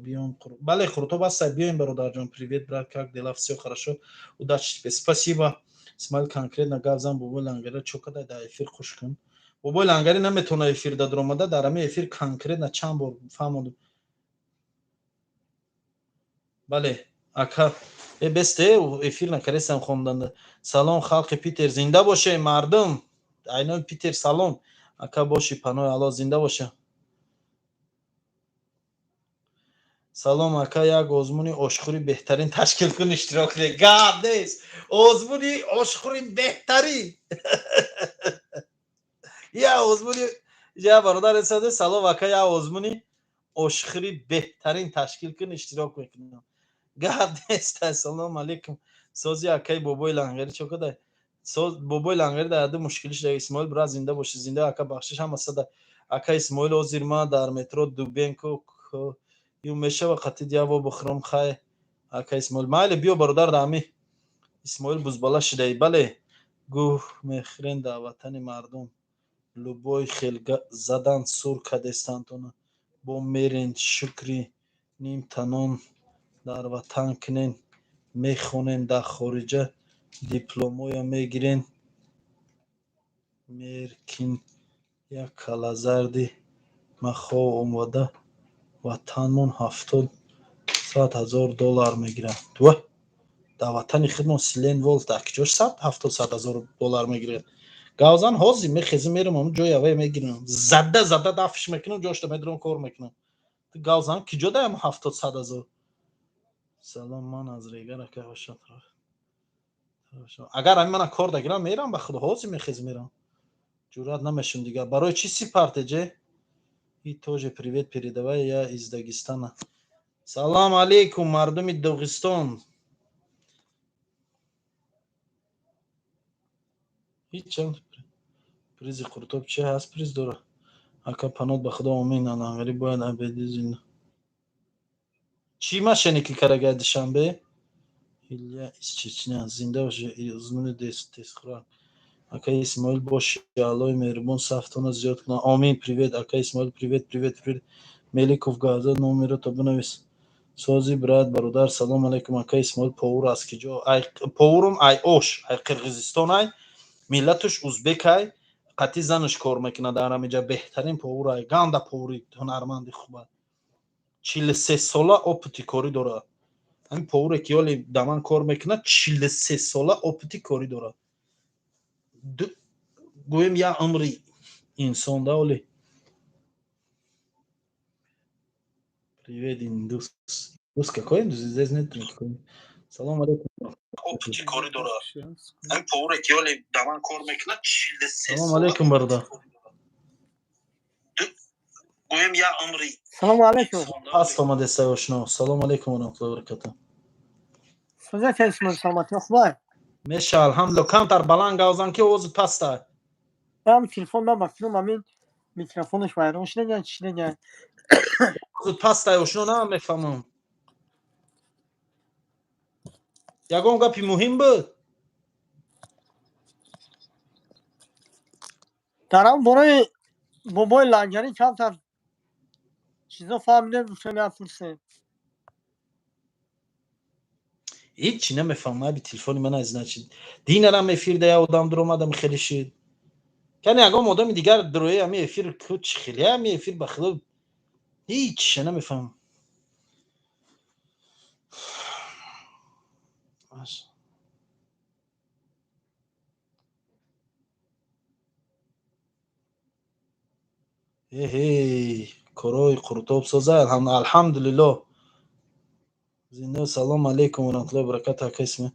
Биём. Бале, Қуртоб ҳастай, биёем, бародарҷон. Привет, брат, как дела? Все хорошо, удачи тебе, спасибо. Исмаил, конкретно гап зан. Бобои Лангари чо када? Дар эфир хуш кун. Бобои Лангари наметавона эфир даромада. Дар ҳамин эфир конкретно чанд бор фаҳмондум. Бале, ака, э бесте, эфир накарестам хонданда. Салом, халқи Питер, зинда боше, мардум. Айнои Питер салом. Ака, боши, панои Алло, зинда боша. Салом, ака, як озмуни ошхӯри беҳтарин ташкил кун, иштирок кунед. Гап нест, озмуни ошхӯри беҳтарин, я озмуни я бародар эсаде. Салом, ака, як озмуни ошхӯри беҳтарин ташкил кун, иштирок мекунам. Гап нест. Ассалому алейкум, сози, акаи. Бобои Лангари чо када? Бобои Лангари дар яду мушкилиш да. Исмоил, брат, зинда боши, зинда, ака, бахшиш ҳама сада. Ака Исмоил, ҳозир ма дар метро Дубенко ю мешава қатид яво бухром? Хай, ака Исмоил, майли, биё, бародар. Дар Исмоил бузбала шидаи. Бале, гӯ мехӯрен дар ватани мардум, любой хел задан сур кадестантона бо мерен. Шукри нимтанон дар ватан кунен, мехонен, дар хориҷа дипломоя мегирен. Меркин як калазарди махо омада ватанмон 70-100 ҳазор доллар мегирад. Ва дар ватани худмон Силен Волф дар киҷош 170-100 ҳазор доллар мегирад? Гавзан, ҳозир мехезим, мерам, ҳамн ҷои аввай мегирам, зада зада дафш мекунам, ҷошта медурам, кор мекунам. Гавзан, киҷо даям 70-100 ҳазор? Салом, ман аз Регар, ака. Агар ҳамин мана кор дагирам, мерам, ба худо, ҳозир мехезим, мерам, ҷуръат намешум дигар. Барои чӣ Сипартеҷе? И тоже привет передавай, я из Дагестана. Салом алейкум, мардуми Доғистон. Ҳичам призи Қуртоб чи ҳаст? Приз дора, ака, панот ба худо, омин. Алангари бояд абеди зинда. Чӣ машане ки карагай Душанбе? Илья из Чечня, зинда боши. Озмуни тезхӯрак. Ака Исмоил, боши, Аллои меҳрубон сафтона зиёд кунад, омин. Привет, ака Исмоил, привет, привет, привет. Меликов, газа номерото бинавис. Сози, брат, бародар. Салом алейкум, ака Исмоил. Повур аз киҷо? Ай повурум ай Ош, ай Қирғизистон, ай миллатуш узбек, ай қатъи занаш кор мекунад дар ҳамиҷа. Беҳтарин повур ай, ганда повури ҳунарманди хуба, 43 сола опыти корӣ дорад. Ҳамин повуре ки ҳоли да ман кор мекунад, 43 сола опыти корӣ дорад. Гӯем, як умри инсон да оли. Привет, индус. Индус, какой индус? Здесь нет никакой. Салом алейкум. Опыти корӣ дорад. Ҳамин повуре ки ҳоли да ман кор мекунад, 43. Салом алейкум, бародар. Гӯем, як умри. Салому алейкум. Паст омадеста, ошно. Салом алейкум ва раҳматуллоҳи ва баракатуҳ. Соза, Исмоил, саломатӣ хубай? Меша, алҳамдулилла. Камтар баланд гавзан, ки овозат паста. Ам телефон ман ба филм ҳамин микрофонаш вайрон шуда, чӣ шуда? Пастай, ошно, намефаҳмам. Ягон гапи муҳим буд? Дар ҳам бораи бобои Лангарӣ камтар чизо фаҳмидем, гуфтем, як пурсем. Ҳичи намефаҳмам. Аби телефони ман, значит, динарам эфир да я одам дуромадам, хеле шид. Кани ягон одами дигар дурои ами эфир ку, чи хеле ами эфир, ба худо, ҳичша намефаҳмам. Эҳей, корои Қурутоб соза, алҳамдулилло, зинда. Салом алейкум ва раҳматуллоҳи баракату, ака Исмоил.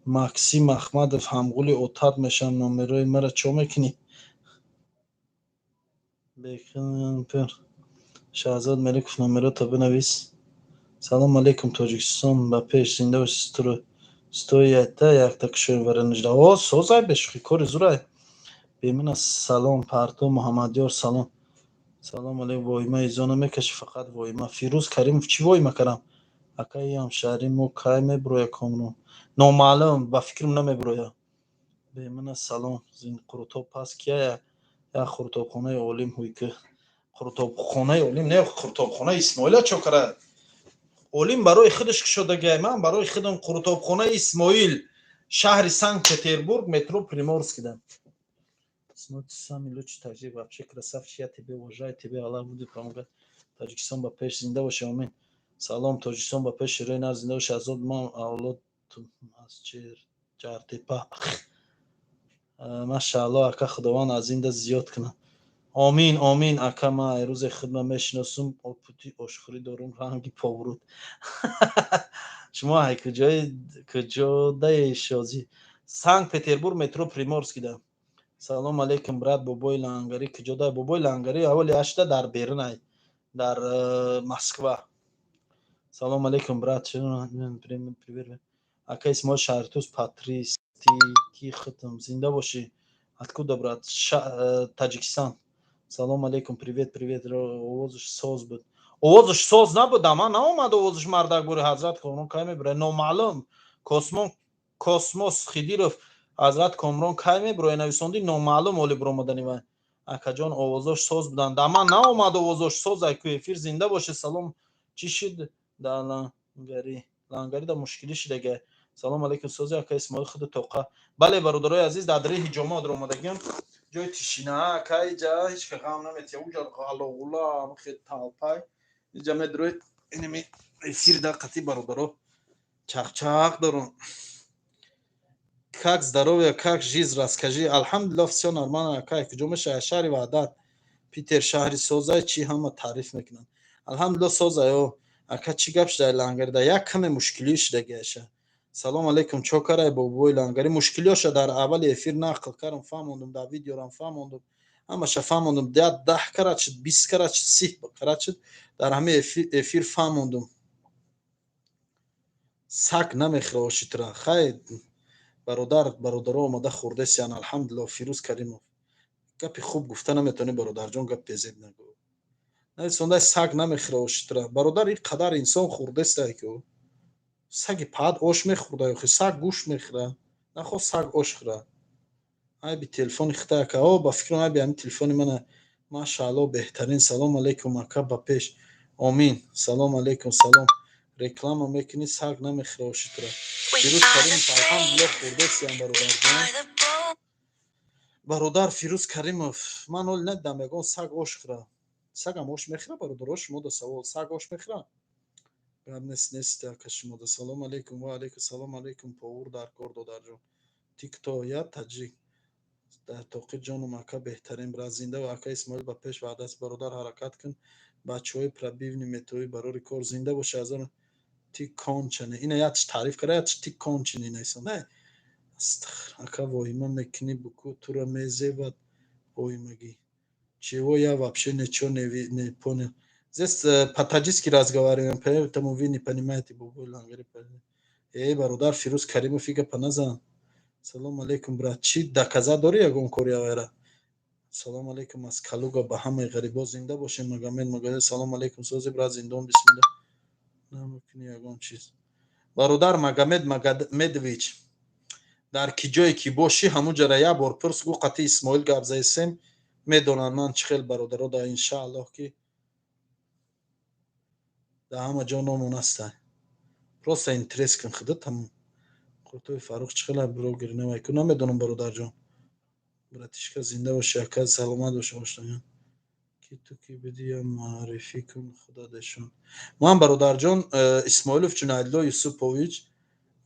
Максим Аҳмадов, ҳамғули отат мешавам, номерои мара чо мекунӣ? Шаҳзод Меликов, номерото бинавис. Салом алейкум, Тоҷикистон ба пеш, зинда. Стоята якта кушоем варанижда. О, созай, бешухӣ, кори зурай. Бемина, салом. Парто Муҳаммадёр, салом. Салом алейкум. Воима изо намекашӣ, фақат воима. Фирӯз Каримов, чӣ воима кардам? Акаи ҳамшаҳри мо кай мебуроя, Комрон? Номаълум, ба фикрам, намебуроя. Бемина, салом. Қурутоб пас кияя? Як қурутобхонаи олим ҳуйки. Қурутобхонаи олим не, қурутобхонаи Исмоила чо кара? Олим барои худаш кушодагиай, ман барои худам. Қурутобхонаи Исмоил, шаҳри Санкт Петербург, метро Приморскида. Самый лучший таджик, вообще красавчик, я тебя уважаю, тебе Аллах будет помогать. Таджикистон ба пеш, зинда боши, амин. Салом, Тоҷикистон ба пеш, шерои нар, зинда боши. Азод, ман авлод аз Ҷартепа. Машаалло, ака, Худованд аз инда зиёд кунад. Омин, омин, ака. Ман рӯзе худма мешиносум, опути ошхӯрӣ дорум, ранги повруд. Шумо ай куҷои, куҷодаи шозӣ? Санкт Петербург, метро Приморскида. Салом алейкум, брат. Бобои Лангарӣ куҷода? Бобои Лангарӣ аввали ҳашта дар Берунай, дар Москва. Салом алейкум, брат. Ака Исмоил, шаҳритуз патристики хитм, зинда бошӣ. Откуда, брат? Таджикистан. Салом алейкум, привет, привет. Овозаш соз буд? Овозаш соз набуд, ман наомад овозаш. Мардак бури. Ҳазрат Комрон кай мебура? Номаълум. Космон, Космос Хидиров, ҳазрат Комрон кай мебуроя, нависондӣ? Номаълум оли буромадани вай. Акаҷон, овозош соз буданд, да ман наомад овозош соз айку эфир. Зинда боше. Салом, чӣ шид да Лангари? Лангари да мушкилӣ шидага. Салом алейкум, сози, ака Исмоил, худу тоқа. Бале, бародарои азиз, дар дари ҳиҷома омадагиам, ҷои тишина, ака. Иҷа ҳеч ка ғам наметия, уҷа ғалоғула, хе талпай. Иҷа медрои, инами эфир да қати бародаро чақчақ дорум. Как здоровье, как жизнь, расскажи. Алҳамдулиллах, всё нормально, ака. Куҷо мешава? Шаҳри Ваҳдат, Питер. Шаҳри созай, чӣ ҳама таъриф мекунанд. Алҳамдулиллах, созай. О, ака, чӣ гап шуда Лангарида? Як каме мушкилӣ шудагиаша. Салом алейкум, чо карай бобои Лангари? Мушкилиёша дар аввали эфир нақл кардам, фаҳмондум, дар видеорам фаҳмондум, ҳамаша фаҳмондум. 10 карат шуд, 20 карат шуд, 30 карат шуд, дар ҳамаи эфир фаҳмондум. Сак намехӯра ошитра. Хай, бародар, бародаро омада хӯрдесиян, алҳамдулилло. Фирӯз Каримов, гапи хуб гуфта наметавонӣ, бародарҷон, гап безеб нагӯ. Нависондай, саг намехӯра ошитра. Бародар, ин қадар инсон хӯрдестай ку, саги паат ош мехӯрда? Охи, саг гӯшт мехӯра, нахост саг ош хӯра. Айби телефони хита, ака. О, ба фикрам, айби ҳамин телефони мана. Машаалло, беҳтарин. Салом алейкум, ака, ба пеш, омин. Салом алейкум, салом. Реклама мекунӣ, саг намехӯра ошитра. Фирӯз Каримов, алҳамдулилло, хӯрдесиям, бародарҷон. Бародар Фирӯз Каримов, ман ҳоли надидам ягон саг ош хӯра. Сагам ош мехӯра, бародаро? Шумо да савол: саг ош мехӯра? Гап нест, нест, ака, шумода. Салом алейкум, ва алейкум салом алейкум. Повур дар кор, додарҷон. Ты кто? Я таджик. Дар тоқи ҷоном, ака, беҳтарин, брат, зинда ва ака Исмоил, ба пеш, ваъдаст. Бародар, ҳаракат кун, бачаҳои пробивный метои, барори кор, зинда боша. Азор ты конченый. Ина якш таъриф кара, якш ты конченый нависон. Не, ака, воҳима мекунӣ, буку тура мезебад воҳимагӣ. Чего? Я вообще ничего не понял. Здесь по-таджикски разговариваем, поэтому вы не понимаете. Бобои Лангари. Эй, бародар Фирӯз Каримов, и гапа назан. Салом алейкум, брат. Чӣ доказать дорӣ, ягон кори авайра? Салом алейкум аз Калуга ба ҳамаи ғарибо. Зинда бошем, Магомед Магомед. Салом алейкум, сози, брат, зиндон бисмилла намекунӣ ягон чиз. Бародар Магомед Магомедович, дар ки ҷое ки бошӣ, ҳамун ҷара як бор пурс, гӯ қати Исмоил гап заисем, медонанд ман чӣ хел бародаро да. Иншааллоҳ, ки дар ҳама ҷо номон аста. Просто интерес кун худо, тамом. Қуртои Фаррух чӣ хела блогер намайку, намедонам, бародарҷон. Братишка, зинда бошӣ, ака, саломат бошӣ. Ошноён ки ту ки бидӣ, я муаррифӣ кун худадашон. Ман, бародарҷон, Исмоилов Ҷунайдулло Юсупович,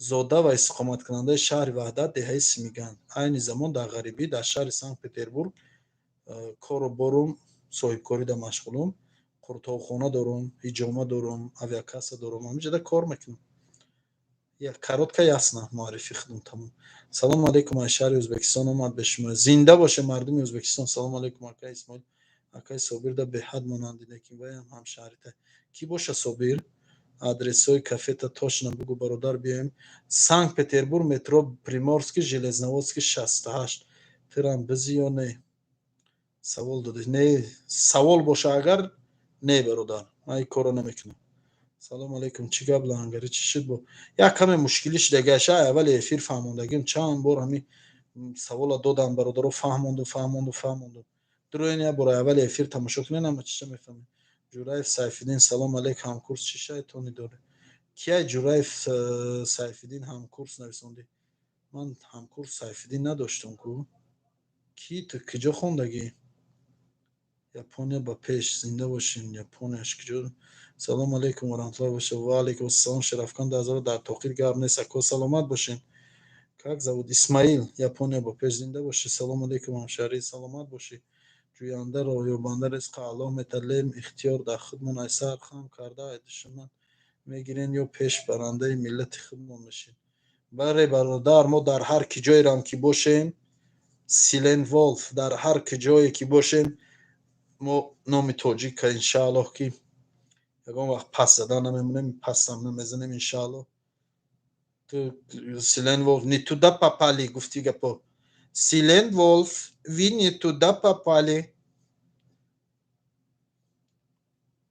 зода ва истиқоматкунандаи шаҳри Ваҳдат, деҳаи Симиган. Айни замон дар ғарибӣ, дар шаҳри Санкт Петербург кору борум, соҳибкорида машғулум. Қуртобхона дорум, ҳиҷома дорум, авиакасса дорум, ҳамиҷода кор мекунам. Коротко, ясно муаррифӣ худум, тамом. Салому алейкум, аз шаҳри Ӯзбекистон омад бе шумо. Зинда боше мардуми Ӯзбекистон. Салому алейкум, акаи Исмоил. Акаи Собирда беҳад монанди, лекин ваям ҳамшаҳрита. Кӣ боша Собир? Адресҳои кафета точно бугӯ, бародар, биёем. Санкт Петербург, метро Приморский, Железноводский, 68. Тирам бизи ё не? Савол додӣ. Не, савол боша агар, не, бародар, ман ин корро намекунам. Салому алейкум, чӣ гап, лангари, чӣ шуд? Бо як каме мушкилӣ шидагаша, аввали эфир фаҳмондагим. Чанд бор ҳами савола додам, бародаро, фаҳмонду, фаҳмонду, фаҳмонду. Дуроин, як бор аввали эфир тамошо кунед, ҳама чиша мефаҳмед. Ҷураев Сайфиддин, салом алейк, ҳамкурс, чӣ шайтонӣ дорӣ? Кияй Ҷураев Сайфиддин ҳамкурс нависондӣ? Ман ҳамкурс Сайфиддин надоштам ку. Ки ту, киҷо хондагӣ? Япония ба пеш, зинда бошем. Японияш киҷо? Салому алейкум ва раҳматуллоҳи ва баракатуҳ. Ва алейкум ассалом. Шарафкан дар дар тоқир гап нест, ако, саломат бошем. Как зовут? Исмаил. Япония ба пеш, зинда бошӣ. Салому алейкум, ҳамшаҳрӣ, саломат бошӣ. Ҷӯянда, роҳёбанда ризқа Аллоҳ металем, ихтиёр дар худмон. Ай сар хам карда, ай душман мегирен ё пеш барандаи миллати худмон мешем. Бале, бародар, мо дар ҳар ки ҷоерам ки бошем, Силен Волф, дар ҳар ки ҷое ки бошем, мо номи тоҷика, иншааллоҳ, ки ягон вақт пас зада намемонем, пастам намезанем, иншааллоҳ. Ту, Силен Волф, не туда попали, гуфти гапо. Силен Волф, вы не туда попали.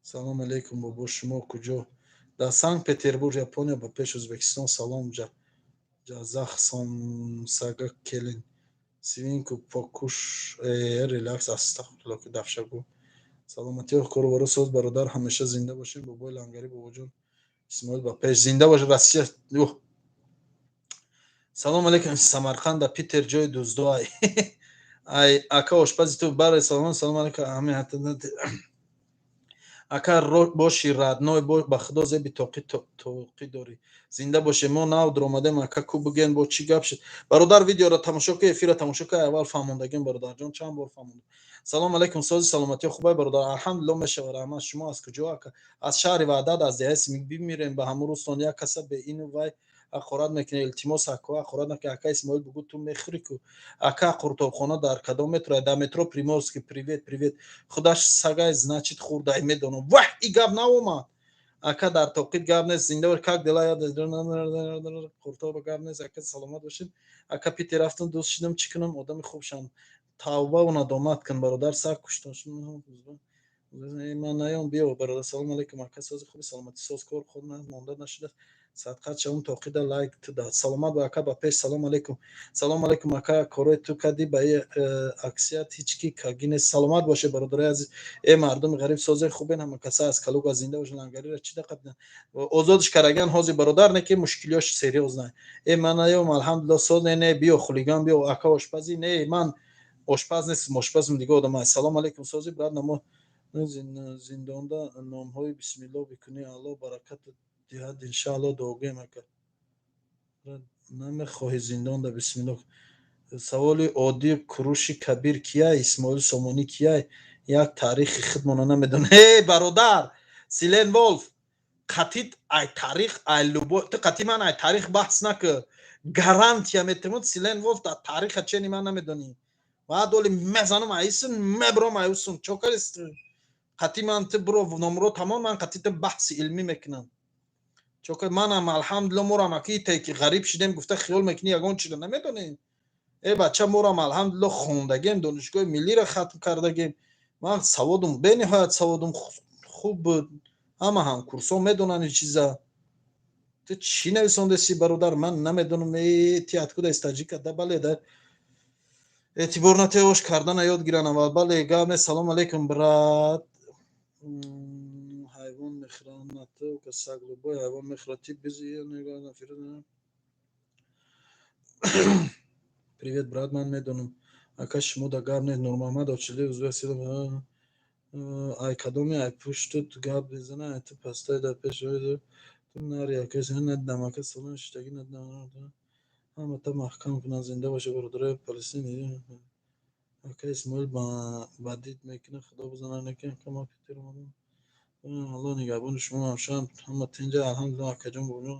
Салом алейкум, бобо, шумо куҷо? Дар Санкт Петербург. Япония ба пеш. Ӯзбекистон салом. Ҷазах сомсага келин свинку покуш, релакс, астағфирулло, ки дафшагӯ. Саломатиё, кору соз, бародар, ҳамеша зинда бошем. Бобои лангарӣ, бобоҷон Исмоил ба пеш, зинда бош. Россия. Салом алейкум, Самарқанда, Питер ҷои дуздо. Ай ай, ака, ошпази ту баре. Салом, салом алейкум. Ҳами ака боши, родной, ба худо зеби тоқи тоқӣ дорӣ. Зинда боше. Мо нав дуромадем, ака, ку буген, бо чӣ гап шуд? Бародар, видеоро тамошо ки, эфирро тамошо ки, аввал фаҳмондагим, бародарҷон, чанд бор фаҳмондам. Салом алейкум, сози, саломатиё хубай, бародар? Алҳамдулилло, мешава, раҳмат. Шумо аз куҷо, ака? Аз шаҳри Ваҳдат, аз деҳаи Симик. Бимирем ба ҳамун рӯстон, як каса бе ину вай ҳақорат мекунӣ. Илтимос, ако, ҳақорат накунӣ. Ака Исмоил, бугӯ, ту мехӯрӣ ку. Ака, қуртобхона дар кадом метро? Дар метро Приморский. Привет, привет. Худаш сагай, значит, хурдай, медонам. Ваҳ, и гап наомад. Ака, дар тоқит гап нест, зинда бош. Как дела? Қуртоба гап нест, ака, саломат бошед. Ака, Питер рафтам, дӯст шидам, чӣ кунам? Одами хуб шам. Тавбаву надомат кун, бародар, саг куштон. Ман наём, биё, бародар. Салому алейкум, ака, сози, хуби, саломатӣ, соз, кор худ монда нашудааст, садқат шавум, тоқида лайк туда. Саломат ба, ака, ба пеш. Салом алейкум, салом алейкум, ака, корои ту кадӣ ба аксият ҳеҷ ки каги нест. Саломат боше, бародарои азиз. Э, мардуми ғариб, созе, хубен, ҳама каса аз Калуга, зинда бошен. Лангарира чӣ дақат озодш караган ҳозир, бародар, не ки мушкилиёш серьёзна. Э, ман наём, алҳамдулилло, соз. Не, не, биё, хулиган, биё. Ака, ошпазӣ? Не, ман ошпаз нестам, ошпазм дига одам. Салом алейкум, сози, брат, намо зиндонда номҳои бисмилло бикунӣ, Аллоҳ баракат диҳад, иншаалло, дуогӯем, ака. Намехоҳӣ зиндонда бисмилло? Саволи оддӣ: Куруши Кабир кияй, Исмоили Сомонӣ кияй? Як таърихи худмона намедонам. Э, бародар Силен Волф, қатит ай таърих, ай любой, ту қати ман ай таърих баҳс накӣ, гарантия метемуд. Силен Волф, дар таъриха чени ман намедонӣ. Баъд оли мезанам айсун, мебром айусун. Чо карист қати ман? Ту биро, номро тамом, ман қати ту баҳси илмӣ мекунам. Чо манам, алҳамдулилло, морам аки те ки ғариб шидем, гуфта хиёл мекунӣ, ягон чиро намедонем. Э бача, морам алҳамдулилло хондагем, донишгоҳи миллиро хатм кардагем. Ман саводум бениҳоят саводум хуб буд, ҳама ҳамкурсҳо медонанд ин чиза. Ту чӣ нависондаси, бародар, ман намедонам. Э, ты откуда, из таджика? Да, бале, да, эътибор натеош кардана ёд гиран аввал. Бале, гап не. Салом алейкум, брат. Ҳайвон мехӯрад, на только саг, любой ҳайвон мехӯрад. Ти бизи. Привет, брат, ман медонам, ака, шумо да гап не. Нурмаҳмад Очили узбек. Ай кадоми ай пуштут гап мезана, ай ту пастай дар пеш ту нари, ака, надидам, ака. Салом шиштагӣ надидам, ҳамата маҳкам кунанд. Зинда боша бародарои Палестин. Ака Исмоил бадид мекунад, худо бизанад неки. Ака, ма Питер омадам, Аллоҳ нигаҳбони шумо ҳамшам. Ҳама тинҷа, алҳамдулилло, акаҷон, бобоҷон.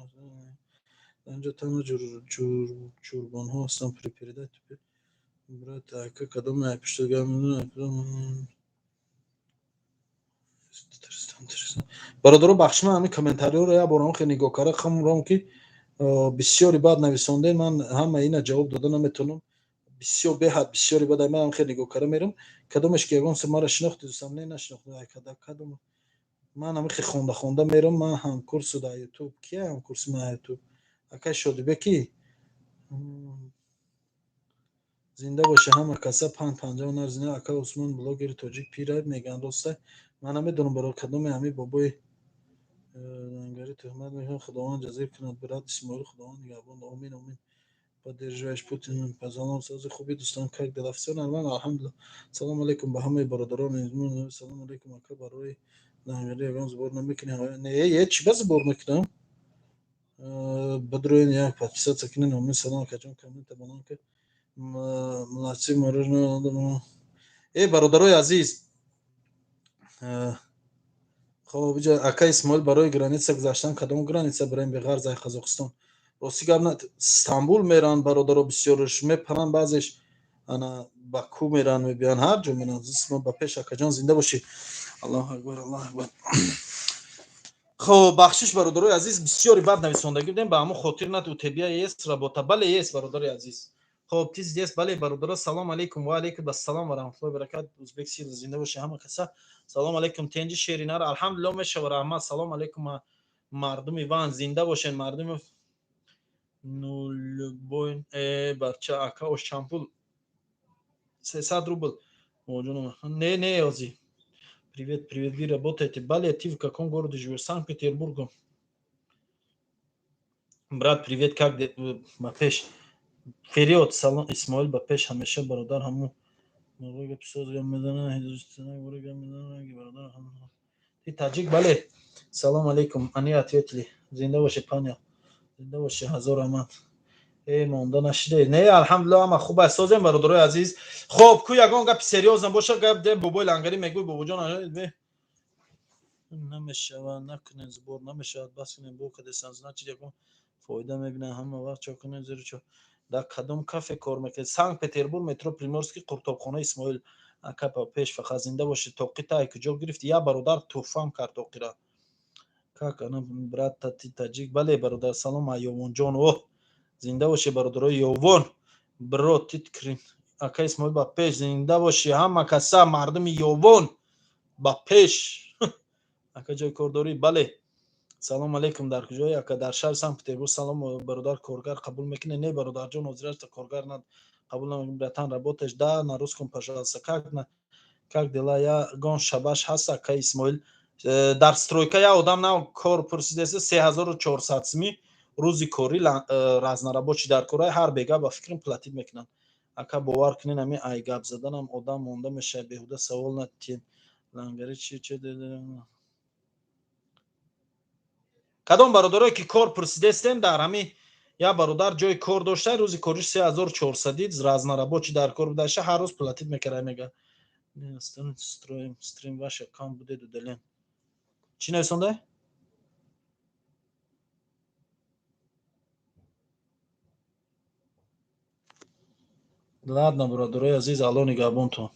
Дар инҷо танҳо чурбонҳо ҳастанд. Передай, брат. Ака, кадоми ай пуштут гап мезанад? Бародаро, бахши, ман ҳамин комментариҳоро як бор хеле нигоҳ карда хумром, ки бисёри бад нависондем. Ман ҳама ина ҷавоб дода наметавонам, бисёр беҳад бисёри бад. Ман хеле нигоҳ карда мерам, кадомеш ки ягон маро шинохти, дӯстам, не, нашинохт кадом. Ман ҳами хеле хонда хонда мерам. Ман ҳамкурсу дар Ютуб кия? Ҳамкурси ман Ютуб акай Шодибеки. Зинда боша ҳама каса, панҷ панҷоҳ нар зинда. Ака Усмон блогери тоҷик пира мегӯянд, роста? Ман намедонам, барои кадоме ҳами бобои лангари туҳмат мекунад. Худованд ҷазир кунад, брат Исмоил, худованд нигаҳбон. Омин, омин. Поддерживаешь Путин. Салом, сози хуби, дӯстон, как дела? Всё нормально, алҳамдулилла. Салом алейкум ба ҳамаи бародарон. Салом алейкум, ака, барои лангари ягон сбор намекунӣ? Не, е, чӣ ба сбор мекунам? Бидроин, як подписаться кунед. Омин. Салом, акаҷон, коммента баланд ки. Молодцы, мороженое. Э, бародарои азиз, хоб, иҷа ака Исмоил, барои граница гузаштан кадом граница барем беғарз ай Қазоқистон? Рости гап, на, Стамбул меранд бародаро, бисёрш мепаранд, баъзеш ана Баку меранд, мебиёнд, ҳар ҷо меранд. Ба пеш, акаҷон, зинда бошӣ. Аллоҳу акбар, аллоҳу акбар. Хоб, бахшиш, бародарои азиз, бисёри бад нависондагӣ будем, ба ҳамон хотир. На, у тебя есть работа? Бале, есть, бародари азиз. Хоб, ты здесь? Бале, бародаро. Салом алейкум. Ва алейкум ассалом ва раҳматуллоҳи баракат. Узбек сил, зинда боши ҳама каса. Салом алейкум, тенҷи шеринар, алҳамдулилло, мешава, раҳмат. Салом алейкум, мардуми Ван, зинда бошен, мардуми нулбой. Э, бача, ака, ош чанд пул? 300 рубл. Не, не, ози. Привет, привет, вы работаете? Бале. Ты в каком городе живешь? Санкт-Петербургу. Брат, привет, как ба пеш, вперёд. Салом, Исмоил, ба пеш ҳамеша, бародар. Ҳаму бародар, ты таҷик? Бале. Салом алейкум, они ответили. Зинда боши, паня, зинда боши, ҳазор раҳмат. Э, монда нашиде? Не, алҳамдулилла, ҳама хуб аст, созем, бародарои азиз. Хоб, ку ягон гапи серьёзно боша, гап де. Бобои лангарӣ мегӯй, бобоҷон, намешавад, накунед сбор, намешавад, бас кунед. Бо кадесан, значит, ягон фоида мебинад. Ҳама вақт чо кунед, зеро чо. Дар кадом кафе кор мекунед? Санкт Петербург, метро Приморский, қуртобхона. Исмоил ака, ба пеш фақат, зинда бошед. Тоқита ай куҷо гирифти? Я бародар туҳфам кард тоқира. Как она, брат, ты таджик? Бале, бародар. Салом, Айёвонҷон. Оҳ, зинда бошед, бародарои Ёвон. Бро, тит крин. Ака Исмоил, ба пеш, зинда бошӣ, ҳама каса, мардуми Ёвон, ба пеш. Ака, ҷои кор дорӣ? Бале. Салом алейкум, дар куҷое, ака? Дар шаҳри Санкт Петербург. Салом, бародар, коргар қабул мекунед? Не, бародарҷон, ҳозирашта коргар на қабул намекунем. Братан, работаешь? Да, на русском, пожалуйста. Как на, как дела? Ягон шабаш ҳаст, ака Исмоил? Дар стройка як одам нав кор пурсидааст, 3400 сми рӯзи корӣ, разнорабочий дар кораи, ҳар бега ба фикрам платить мекунанд. Ака, бовар кунед, ами ай гап заданам одам монда мешавад, беҳуда савол натиҳед. Лангари чи че? Кадом бародарое ки кор пурсидестем, дар ҳами як бародар ҷои кор дошта, рӯзи кориш 3400, разнорабочий дар кор будаша, ҳар рӯз платить мекарда, мега. Стрим ваш аккаунт будет удален. Чӣ нависонда? Ладно, бародарои азиз, Алло нигаҳбонтон.